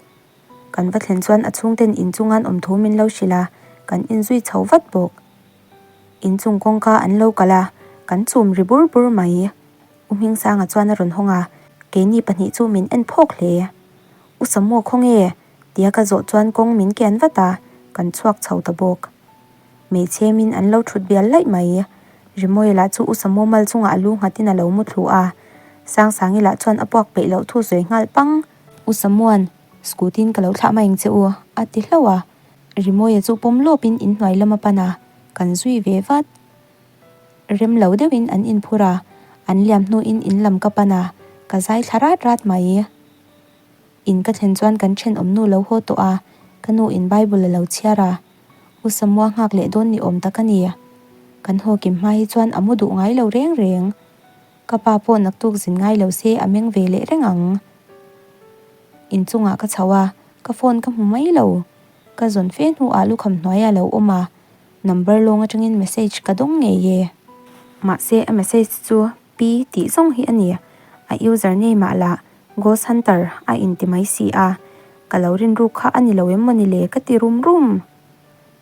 Kan va thlen chuan a chhungten inchunga an awm thu min lo hrilh a, kan inzui chho vat bawk. Inchung kawngka an lo kal a, kan chum ri bur bur mai. U Hmingsanga chuan a rawn hawng a, keini pahnih chu min en phawk hle. U Samuo khawnge? tia ka zawh chuan kawng min kian vat a, kan chhuak chho ta bawk. Hmeichhe min an lo thut bial laih mai. Rimawi lah chu U Samuo mal chungah a lu nghatin a lo mu thlu a, Sangsangi lah chuan a puak peih loh thu sawi nghal pang. U Samuan, Scooty-in ka lo thlah mai ang che u, a ti hlauh a. Rimawia chu pawm lawpin inhnuai lam a pan a, kan zui ve vat. Rem lo deuhin an inphur a, an liam hnuin in lam ka pan a, ka zai thla rat rat mai. In ka thlen chuan kan thenawm nu lo haw tawh a, ka nu in Bible a lo chhiar a, U Samua nghak leh dawn ni awm tak a ni. Kan haw kim hma hi chuan a mu duh ngai lo reng reng. Ka pa pawh naktuk zin ngai lo se a meng ve leh reng ang. Inchungah ka chho a, ka phone ka hmu mai lo. Ka zawn fe hnuah lukham hnuaiah a lo awm a, number lawng atangin message ka dawng ngei e. Mahse a message chu Pi tih zawng hi a ni. A user name ah lah Ghost Hunter a inti mai si a, ka lo rinruk kha a ni lo em mawni le ka ti rum rum.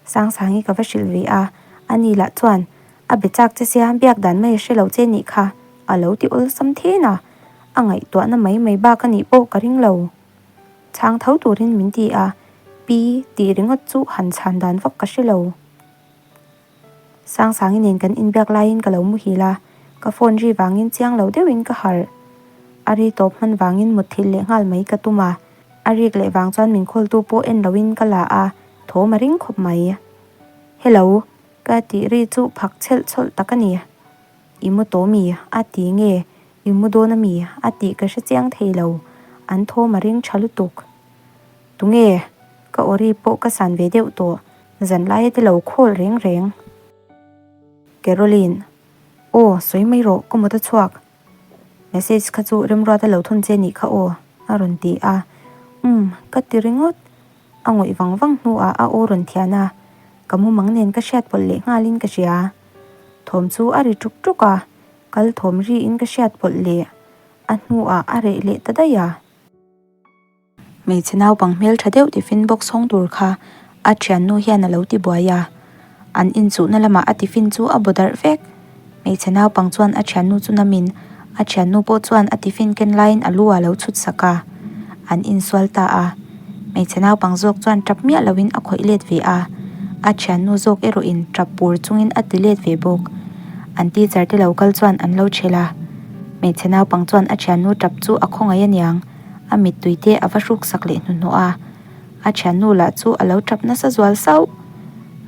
Sangsangi ka va hrilh ve a, ani lah chuan a be chak che sia biak dan mai a hre lo che nih kha a lo ti awlsam then a, a ngaihtuahna mai mai bak a nih pawh ka ring lo. Chhang tho turin min ti a, Pi tih ringawt chu han chhan dan vak ka hre lo. Sangsangi nen kan inbiak laiin ka lo muhil a, ka phone ri vangin chiang lo deuhin ka harh. A ri tawp hman vangin mutthilh leh nghal mai ka tum a, a rik leh vang chuan min khawltu pawh en loin ka la a, thawm a ring khawp mai. Hello! Ka tih ri chu phak chhelh chhawlh tak a ni. I mu tawh mi? A ti nge? I mu dawn a mi? A tih ka hre chiang thei lo. An thawm a ring tha lutuk. Tunge? Ka aw ri pawh ka san ve deuh tawh. Zanlaia te lo khawl reng reng. Caroline, Aw, sawi mai rawh, ka mut a chhuak. Message kha chu Remruata lo thun che nih kha aw, a rawn ti a. Umm, ka ti ringawt. A ngawih vang vang hnuah a aw rawn thian a, ka mumang nen ka hriat pawlh leh nghalin ka hria. Thawm chu a ri tuk tuk a, kal thawm riin ka hriat pawlh leh a hnuah a reh leh ta daih a. Hmeichhe naupang hmeltha deuh tiffin box hawng tur kha a thiannu hian a lo ti buai a, an inchuhna lamah a tiffin chu a baw darh vek. Hmeichhe naupang chuan a thiannu chu namin a thiannu pawh chuan a tiffin ken laiin a lu ah lo chhut sak a, an insual ta a. Hmeichhe naupang zawk chuan tap miah loin a khawih let ve a, a thiannu zawk erawhin tap pur chungin a ti let ve bawk. An teacher te lo kal chuan an lo chhel a, hmeichhe naupang chuan a thiannu tap chu a khawngaih aniang. A mittui te a va hruk sak leh hnuhnawh a, a thiannu lah chu a lo tap nasa zual sauh.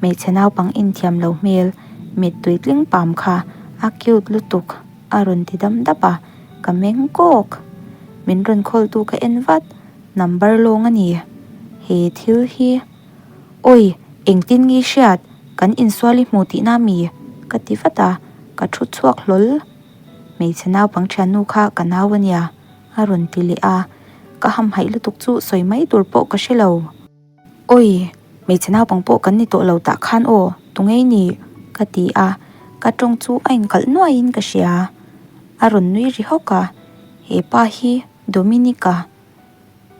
Hmeichhe naupang inthiam lo hmel mittui tling pam kha a cute lutuk a rawn ti dam dap a, ka meng kawk. Min rawn call tu ka en vat, number lawng a ni. He thil hi Awi, engtin nge hriat? Kan insual i hmu tihna mi? ka ti vat a, ka thu chhuak hlawl. Hmeichhe naupang thiannu kha ka nau a nia. A rawn ti leh a, ka hamhaih lutuk chu sawi mai tur pawh ka hre lo. Awi, hmeichhe naupang pawh kan ni tawh lo tah khan aw, tungei ni? ka ti a, ka tawng chu a inkalh nuaiin ka hria. A rawn nui ri hawk a, he pa hi Dominic-a,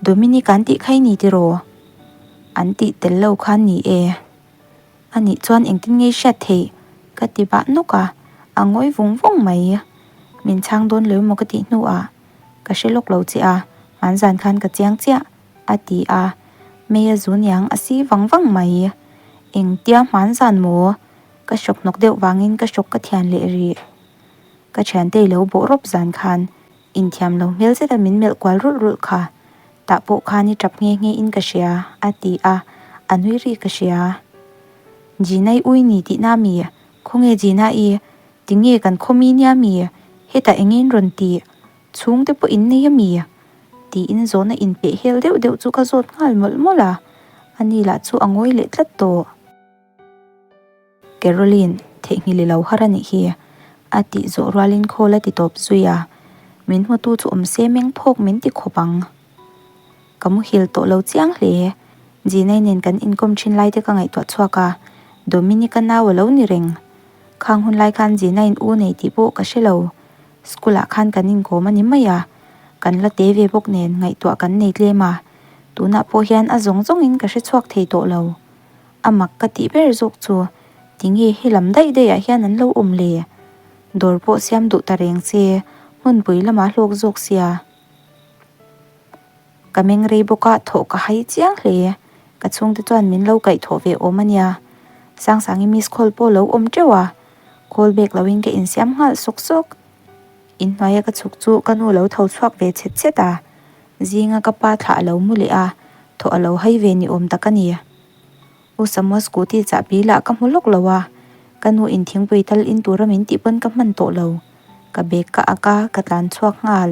Dominic-a an tih kha i ni tiraw? An tih tel lo khan ni e. A nih chuan engtin nge i hriat theih? Ka ti bah nawk a, a ngawi vung vung mai. Min chhang dawn lo emaw ka tih hnuah ka hre lawk lo che a, hmanzan khan ka chiang chiah a ti a, mei a zu niang a si vang vang mai. Engtia hmanzan maw? Ka hrawk hnawk deuh vangin ka hrawk ka thian leh rih. Ka thiante i lo bawh rawp zan khan inthiam lo hmel zeta min melh kual rulh rulh kha. Tah pawh khan i tap nghe nghe in ka hria, a ti a, a nui ri ka hria. Gina i ui ni tihna mi? Khawnge Gina i? Tinge kan khaw mi nia mi? Hetah eng in rawn ti? Chhungte pawh in nei a mi? Tiin zawhna inpeh hel deuh deuh chu ka zawt nghal mawlh mawlh a, ani lah chu a ngawi leh tlat tawh. Caroline, theihnghilh i lo har a nih hi, a tih zawh rualin call a ti tawp zui a, min hmutu chu awm se meng phawk min ti khawp ang. Ka muhil tawh lo chiang hle, Zinai nen kan inkawm thin lai te ka ngaihtuah chhuak a, Dominic-a nau a lo ni reng. Khang hun lai khan Zinaiin u nei tih pawh ka hre lo, school ah khan kan inkawm a ni mai a, kan la te ve bawk nen ngaihtuah kan nei tlem a, tunah pawh hian a zawng zawngin ka hre chhuak thei tawh lo. A mak ka tih ber zawk chu tinge he lam daih daih ah hian an lo awm le? Dawr pawh siam duh ta reng che, hmunpui lamah hlawk zawk sia. Ka meng rei bawk a, thawh ka hai chiang hle. Ka chhungte chuan min lo kaihthawh ve awm a nia. Sangsangi miss call pawh lo awm teuh a, call back loin ka insiam nghal sawk sawk. Inhnuaia ka chhuk chu ka nu lo tho chhuak ve chhet chhet a, zinga ka pa thlah a lo mu leh a, thawh a lo hai ve ni awm tak a ni. U Samuel scooty chahbi lah ka hmu lawk lo a, ka nu in thingpui tal in tura min tih pawn ka hman tawh lo. Ka bag ka ak a, ka tlan chhuak nghal.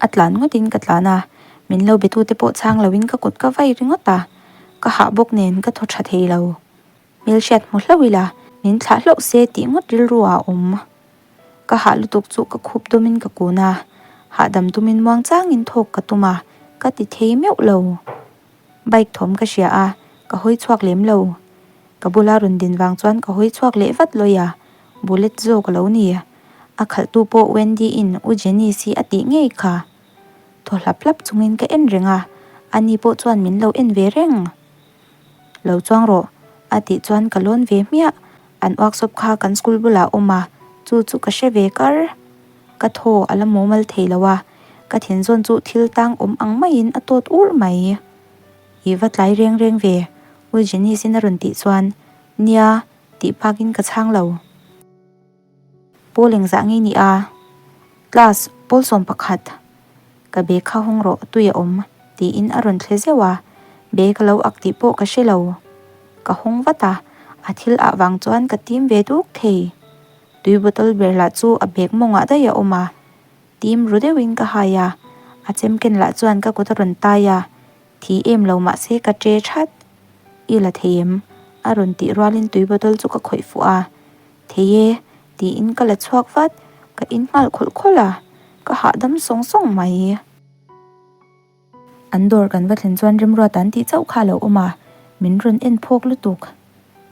A tlan ngawt in ka tlan a, min lo be tu te pawh chhang lo in ka kut ka vai ringawt a, ka hah bawk nen ka thaw tha thei lo. Hmelhriat hmu hlauh ila, min thlah hlauh se tih ngawt rilru ah a awm. Ka hah lutuk chu ka khup dawmin ka kun a, hahdam tumin muang changin thawk ka tum a, ka ti thei meuh lo. Bike thawm ka hria a, ka hawi chhuak lem lo. Ka bula rawn din vang chuan ka hawi chhuak leh vat lawi a, bullet zawk a lo ni. A khalhtu pawh Wendy in U Janice hi a tih ngei kha. Thaw hlap hlap chungin ka en reng a, ani pawh chuan min lo en ve reng. Lo chuang rawh, a tih chuan ka lawn ve hmiah. An workshop kha kan school bulah a awm a, chu chu ka hre ve kar. Ka thaw a la mumal thei lo a, ka thinzawn chu thil tang awm ang maiin a tawt urh mai. I va tlai reng reng ve, U Janice-in a rawn tih chuan, Nia, tih phakin ka chhang lo. Pawl engzah nge ni a? Class, pawl 11. Ka bag kha hawng rawh, tui a awm, tiin a rawn thle zeuh a. Bag a lo ak tih pawh ka hre lo. Ka hawng vat a, a thil ah vang chuan ka tim ve duk thei. Tui bottle ber lah chu a bag mawngah daih a awm a. Tim ru deuhin ka hai a, a chem ken lah chuan ka kut a rawn tai a. Thi em lo mahse ka che that. I la thei em? A rawn tih rualin tui bottle chu ka khawih fuh a. Thei e, tiin ka la chhuak vat, ka in nghal khawlh khawlh a, ka hahdam sawng sawng mai. An dawr kan va thlen chuan Remruata an tih chauh kha a lo awm a, min rawn en phawk lutuk.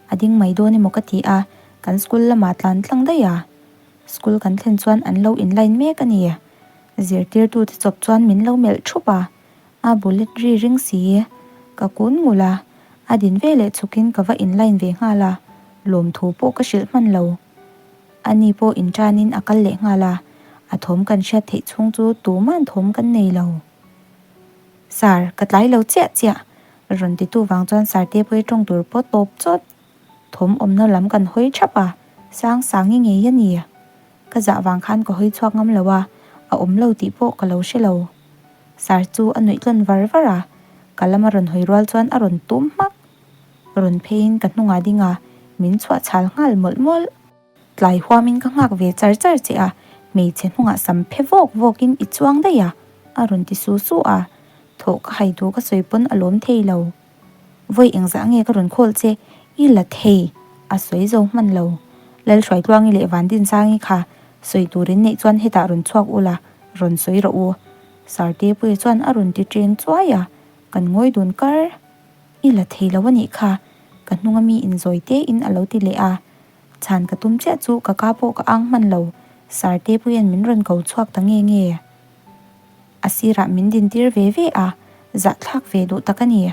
A ding mai dawn emaw ka ti a, kan school lamah tlan tlang daih a. School kan thlen chuan an lo in line mek a ni. Zirtirtute chawp chuan min lo melh thup a, A bullet ri ring si, ka kun ngul a, a din ve leh chhukin ka va in line ve nghal a, lawmthu pawh ka hrilh hman lo. Ani pawh in tanin a kal leh nghal a, a thawm kan hriat theih chhung chu tuman thawm kan nei lo. Sir, ka tlai lo chiah chiah, rawn titu vang chuan Sir te pawh i tawng tur pawh tawp chawt. Thawm awmna lam kan hawi thap a, sang sangi ngei a ni. Ka zah vang khan ka hawi chhuak ngam lo a, a awm lo tih pawh ka lo hre lo. Sir chu a nuih tlawn var var a, ka lama rawn hawi rual chuan a rawn tum hmak. Rawn pheiin ka hnungah ding a, min chhuah chhal nghal mawlh mawlh. Tlai huamin ka nghak ve char char che a, hmeichhe hnungah sam phe vawk vawkin i chuang daih a, a rawn ti su su a. Thawh ka hai thu ka sawi pawn a lawm thei lo. Vawi engzah nge ka rawn khawl che? I la thei! A sawi zo hman lo. Lalhruaitluangi leh Vandinsangi kha sawi turin neih chuan hetah rawn chhuak ula, rawn sawi rawh u. Sartepuia chuan a rawn ti ṭeng chuai a, kan ngawi dun kar. I la thei lo a nih kha, ka hnunga mi inzawi tein a lo ti leh a. Chhan ka tum chiah chu ka ka pawh ka ang hman lo, Sartepuia'n min rawn ko chhuak ta nge nge. A sirah min din tir ve ve a, Zahthlak ve duh tak a ni.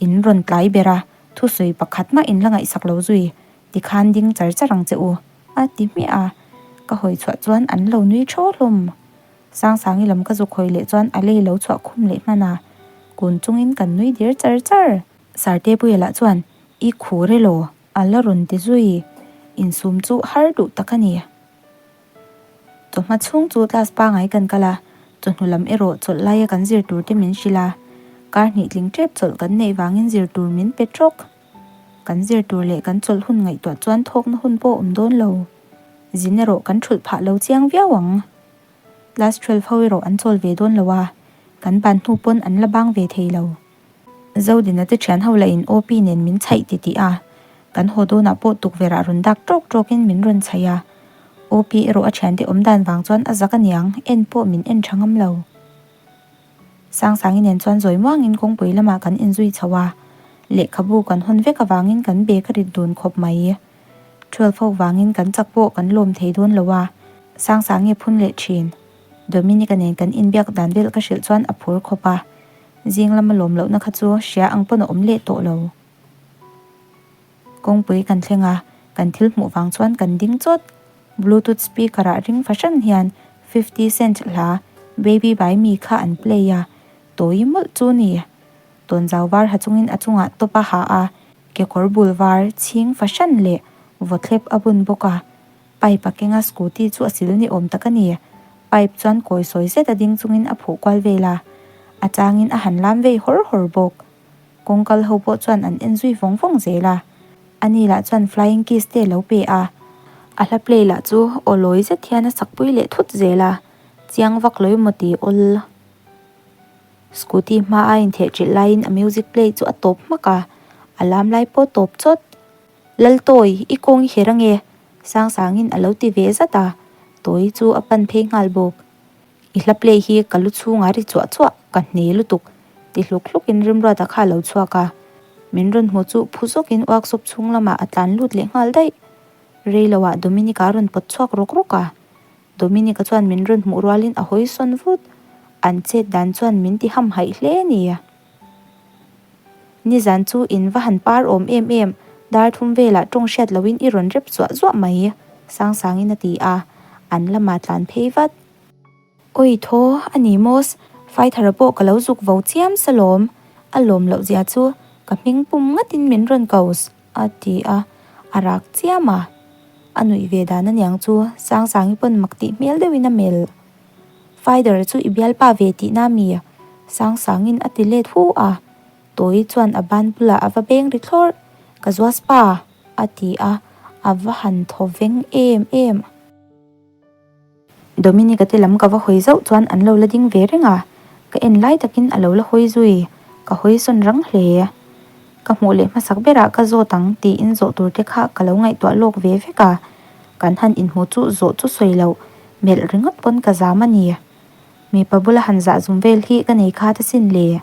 In rawn tlai ber a, thusawi pakhat mah in la ngaihsak lo zui, tikhan ding char char ang che u, a ti hmiah a. Ka hawi chhuah chuan an lo nui thaw hlawm. Sangsangi lam ka zuk hawi leh chuan a lei lo chhuah khum leh hman a, kun chungin kan nui dir char char. Sartepuia lah chuan, I khur elaw? A la rawn ti zui. Insum chu har duh tak a ni. Chawhma chhung chu class pangai kan kal a, chawhnu lam erawh chawlh laia kan zir tur te min hrilh a. Kar hnih tling tep chawlh kan neih vangin zir tur min pe tawk. Kan zir tur leh kan chawlh hun ngaihtuah chuan thawkna hun pawh awm dawn lo. Zin erawh kan thulh phah lo chiang viau ang. Class 12 ho erawh an chawl ve dawn lo a, kan ban hnu pawn an la bang ve thei lo. Zodina te thian ho lah in OP nen min chhaih ti tih a, kan haw dawnah pawh tukverh ah rawn dak tawk tawk in min rawn chhaih a. OP erawh a thiante awm dan vang chuan a zak aniang, en pawh min en tha ngam lo. Sangsangi nen chuan zawi muangin kawngpui lamah kan inzui chho a, lehkhabu kan hawn vek avangin kan bag a rit dun khawp mai. 12 ho vangin kan chak pawh kan lawm thei dawn lo a, Sangsangi a phun leh thin. Dominic-a nen kan inbiak dan vel ka hrilh chuan a phur khawp a. Zing lama lawm lohna kha chu hria ang pawn a awm leh tawh lo. Kawngpui kan thleng a, kan thil hmuh vang chuan kan ding chawt. Bluetooth speaker ah ring fahran hian 50 Cent hla Baby Buy Me kha an play a, tawi mawlh chu ni. Tawnzau var ha chungin a chungah top a ha a, kekawr bul var chhing fahran leh vawthlep a bun bawk a. Pipe a kenga scooty chu a sil ni awm tak a ni. Pipe chuan kawi sawi zet a ding chungin a phuh kual vel a, a changin a han lam vei hawr hawr bawk. Kawngkal ho pawh chuan an en zui vawng vawng zel a. Ani lah chuan flying kiss te a lo pe a. A hla play lah chu aw lawi zet hian a sakpui leh thut zel a, chiang vak lo emaw ti awl. Scooty hma a intheh ṭilh laiin a music play chu a tawp hmak a, a lam lai pawh tawp chawt. Laltawi, i kawng i her ange? Sangsangin a lo ti ve zat a, Tawi chu a pan phei nghal bawk. I hla play hi ka lu chhungah ri chuah chuah, ka hne lutuk, ti hluk hlukin Rimruata kha a lo chhuak a. Min rawn hmu chu phu zawkin workshop chhung lamah a tlan lut leh nghal daih. Rei loah Dominic-a a rawn pawt chhuak rawk rawk a. Dominic-a chuan min rawn hmuh rualin a hawi sawn vut. An chet dan chuan min ti hamhaih hle a ni. Nizan chu in va han par awm em em, dar thum velah tawng hriat loin i rawn rep zuah zuah mai, Sangsangin a ti a, an lamah tlan phei vat. Awi thaw, a ni maws, Faithara pawh ka lo zuk vo chiam sa lawm, a lawm loh zia chu ka hming pum ngatin min rawn kos, a ti a, a rak chiam a. A nuih ve dan aniang chu Sangsangi pawn mak tih hmel deuhin a melh. Fighter chu i bialpa ve tihna mi? Sangsangin a ti let hu a. Tawi chuan a ban bulah a va beng ri thlawrh. Ka zuas pa! a ti a, a va han thaw veng em em. Dominic-a te lam ka va hawi zauh chuan an lo la ding ve reng a, ka en lai takin a lo la hawi zui. Ka hawi sawn rang hle. Ka hmuh leh hmasak berah ka zawt ang tiin zawh tur te kha ka lo ngaihtuah lawk ve vek a, kan han inhmu chu zawh chu sawi loh melh ringawt pawn ka zam a ni. Mipa bula han zah zum vel hi ka nei khat asin le.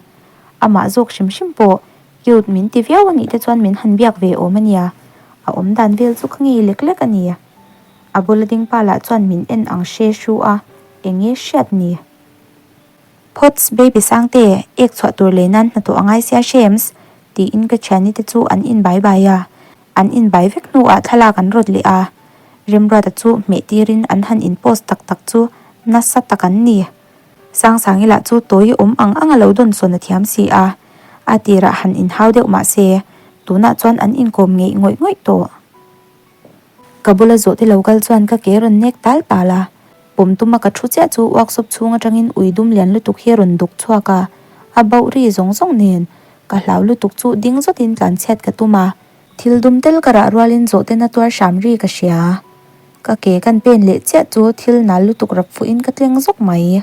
Amah zawk hrim hrim pawh cute min ti viau anih te chuan min han biak ve awm a nia, a awm dan vel chu ka ngei lek lek a ni. A bula ding pa lah chuan min en ang hre hru a, eng nge hriat ni? Phawts, baby Sangte, ek chhuah tur lei nan hnathawh a ngai sia Shames, tiin ka thiani te chu an in bai bai a. An in bai vek hnuah thlalak an rawt leh a. Remruata chu hmeh tirin an han in post tak tak chu nasa tak an ni. Sangsangi lah chu tawi awm ang ang a lo dawn sawn a thiam si a. A tirah han in hau deuh mah se, tunah chuan an inkawm ngeih ngawih ngawih tawh. Ka bula zawhte lo kal chuan ka ke rawn nek tal tal a, pawm tuma ka thu chiah chu workshop chhung atangin ui dum lian lutuk hi a rawn duk chhuak a, a bauh ri zawng zawng nen ka hlau lutuk chu ding zawtin tlan chhiat ka tum a, thil dum tel ka rah rualin zawhte na tuar hram ri ka hria. Ka ke kan pen leh chiah chu thil nal lutuk rap fuhin ka tleng zawk mai.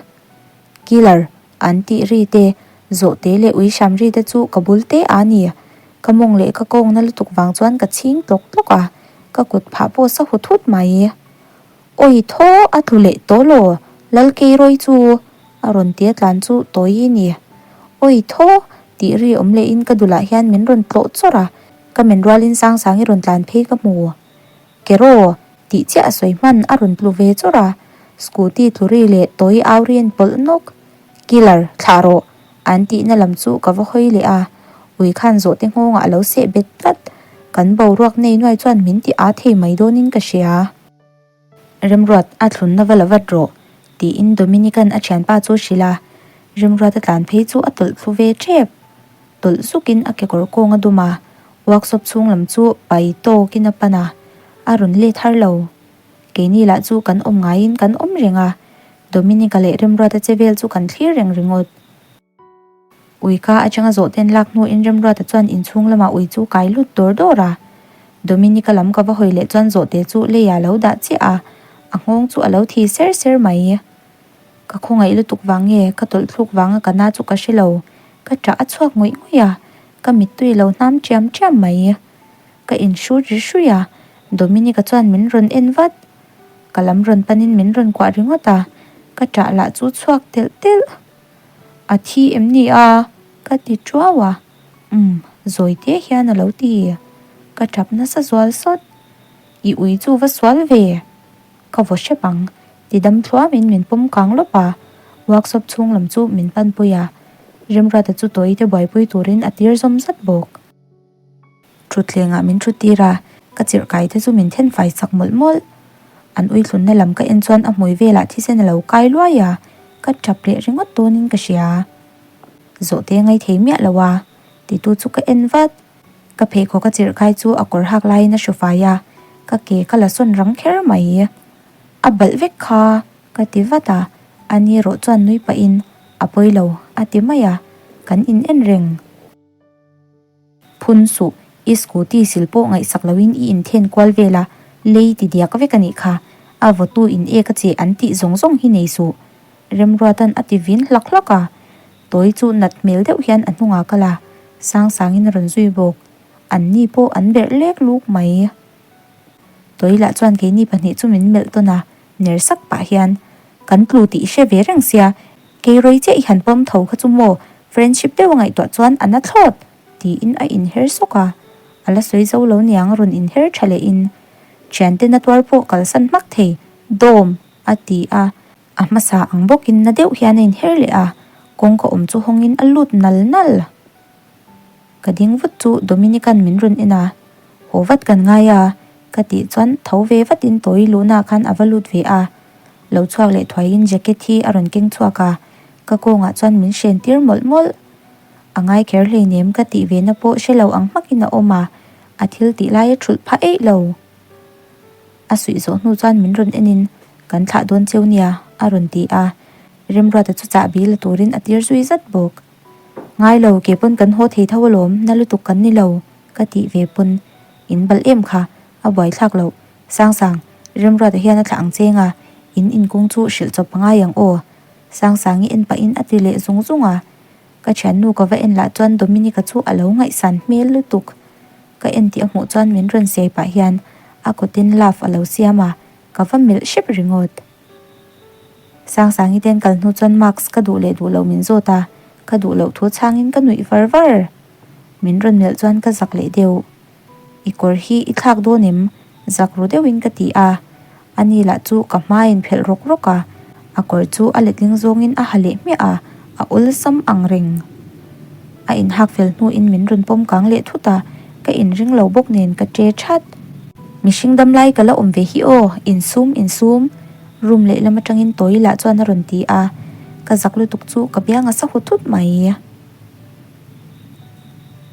Killer, an tih ri te, zawhte leh ui hram ri te chu ka bul te a ni. Ka mawng leh ka kawngna lutuk vang chuan ka chhing tlawk tlawk a, ka kut phah pawh sa hut hut mai. Awi thaw a tlu leh tawh law, Lal Keirawi chu a rawn tia tlan chu tawi i ni. Awi thaw tih ri awm lehin ka dulah hian min rawn tlawh chawrh a, ka men rualin Sangsangi rawn tlan phei ka hmu. Keraw! Tih chiah a sawi hman a rawn tlu ve chawrh a, scooty tlu ri leh tawi au ri an pawlh nawk. Killer, thlah rawh! An tihna lam chu ka va hawi leh a, ui khan zawhte nghawngah a lo seh bet tlat. Kan boruak nei nuai chuan min ti â thei mai dawnin ka hria. Remruat, a thlunna va la vat rawh, tiin Dominican a thianpa chu hrilh a. Remruat a tlan phei chu a tawlh thlu ve tep. Tawlh zukin a kekawr kawng a dum a, workshop chhung lam chu pai tawkin a pan a, a rawn let har lo. Keini lah chu kan awm ngaiin kan awm reng a, Dominica leh Remruata che vel chu kan thlir reng ringawt. Ui ka atanga zawhten lak hnuin Remruata chuan inchhung lamah ui chu kai lut dawr dawr a. Dominica lam ka va hawi leh chuan zawhte chu leiah a lo dah chiah a, a nghawng chu a lo thi ser ser mai. Ka khawngaih lutuk vang nge ka tawlh thluk vanga ka na chu ka hre lo, ka ṭah a chhuak ngawih ngawih a, ka mittui lo hnam ṭiam ṭiam mai. Ka inhrut ri hruih a, Dominica chuan min rawn en vat. Ka lam rawn panin min rawn kuah ringawt a, ka ṭah lah chu chhuak telh telh. A thi em ni a? Ka ti ṭuau a, Umm, zawi te hian a lo ti. Ka ṭap nasa zual sawt. I ui chu va sual ve. Ka vaw hrep ang. Ti dam thluamin min pawm kang lawp a, workshop chhung lam chu min panpui a, Remruata chu tawi te buaipui turin a tir zawm zat bawk. Thutthlengah min thut tir a, ka chirh kai te chu min then fai chak mawlh mawlh. An uithlunna lam ka en chuan a hmui velah thisen a lo kai luai a, ka tap leh ringawt dawnin ka hria. Zawhte ngai thei miah lo a, titu chu ka en vat. Ka pheikhawk a chirh kai chu a kawr hak laiin a hru fai a, ka ke ka la sawn rang kher mai. A balh vek kha, ka ti vat a, ani erawh chuan nui pahin, A pawi lo, a ti mai a, kan in en reng. Phun suh, i scooty sil pawh ngaihsak loin i inthen kual vel a, lei ti diak vek a nih kha. A vawtu in ek a che an tih zawng zawng hi nei suh. Remruatan a ti vin hlak hlak a. Tawi chu nat hmel deuh hian a hnungah kal a, sang sangin a rawn zui bawk. An ni pawh an berh lek luk mai. Tawi lah chuan keini pahnih chu min melh tawn a, ner sak pah hian, Kan tlu tih i hre ve reng sia, Keirawi chiah i han pawm tho kha chu maw, friendship deuh a ngaihtuah chuan a na thlawt, tiin a inher sawk a. A la sawi zo lo niang rawn inher tha lehin, Thiante na tuar pawh kalsan hmak thei, dawm, a ti a. A hmasa ang bawkin na deuh hian a inher leh a, kawngka awm chu hawngin a lut nal nal. Ka ding vut chu Dominican min rawn en a, Haw vat kan ngai a, ka tih chuan tho ve vatin tawi luhnaah khan a va lut ve a. Lo chhuak leh thuaiin jacket hi a rawn keng chhuak a, ka kawngah chuan min hren tir mawlh mawlh. A ngai kher hleinem ka tih ve na pawh hre lo ang hmakin a awm a, a thil tih lai a thulh phah eih lo. A suih zawh hnu chuan min rawn enin, Kan thlah dawn cheu nia, a rawn ti a, Remruata chu chahbi la turin a tir zui zat bawk. Ngai lo, ke pawn kan haw thei tho alawm, na lutuk kan ni lo, ka tih ve pawn in balh em kha, a buaithlak loh. Sangsang, Remruata hian a thlah ang cheng a, in inkung chu hrilh chawp a ngai ang aw. Sangsangi en pahin a ti leh zung zung a. Ka thiannu ka va en lah chuan Dominica chu a lo ngaihsan hmel lutuk. Ka en tih a hmuh chuan min rawn siai pah hian a kawtin love a lo siam a, ka va melh hrep ringawt. Sangsangi ten kal hnu chuan mask ka duh leh duh loh min zawt a, ka duh loh thu chhangin ka nuih var var. Min rawn melh chuan ka zak leh deuh. I kawr hi i thlak dawn em? Zak ru deuhin ka ti a. Ani lah chu ka hmain phelh rawk rawk a, a kawr chu a letling zawngin a ha leh hmiah a, a awlsam ang reng. A inhak fel hnuin min rawn pawm kang leh thut a, ka inring lo bawk nen ka ṭe ṭhat. Mihring dam lai ka la awm ve hi aw, insum insum, room lehlam atangin tawi lah chuan a rawn ti a, ka zak lutuk chu ka biang a sa hu thut mai.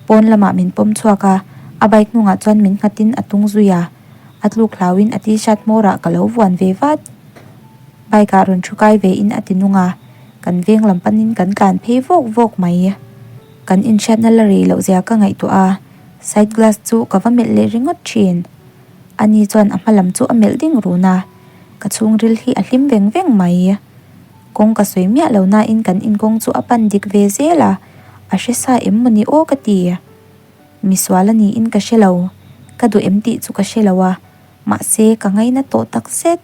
Pawn lamah min pawm chhuak a, a bike hnungah chuan min nghatin a tung zui a, a tluk hlauin a t-shirt hmawrah ka lo vuan ve vat. Bike ah rawn thu kai ve in a ti nung a, kan veng lam panin kan tlan phei vawk vawk mai. Kan inhriatna la rei loh zia ka ngaihtuah a, side glass chu ka va melh leh ringawt thin. Ani chuan a hma lam chu a melh ding run a, ka chhungril hi a hlim veng veng mai. Kawng ka sawi miah lo nain kan inkawng chu a pan dik ve zel a, a hre sa em maw ni aw ka ti. Misual a niin ka hre lo, ka duh em tih chu ka hre lo a, mahse ka ngaina tawh tak zet.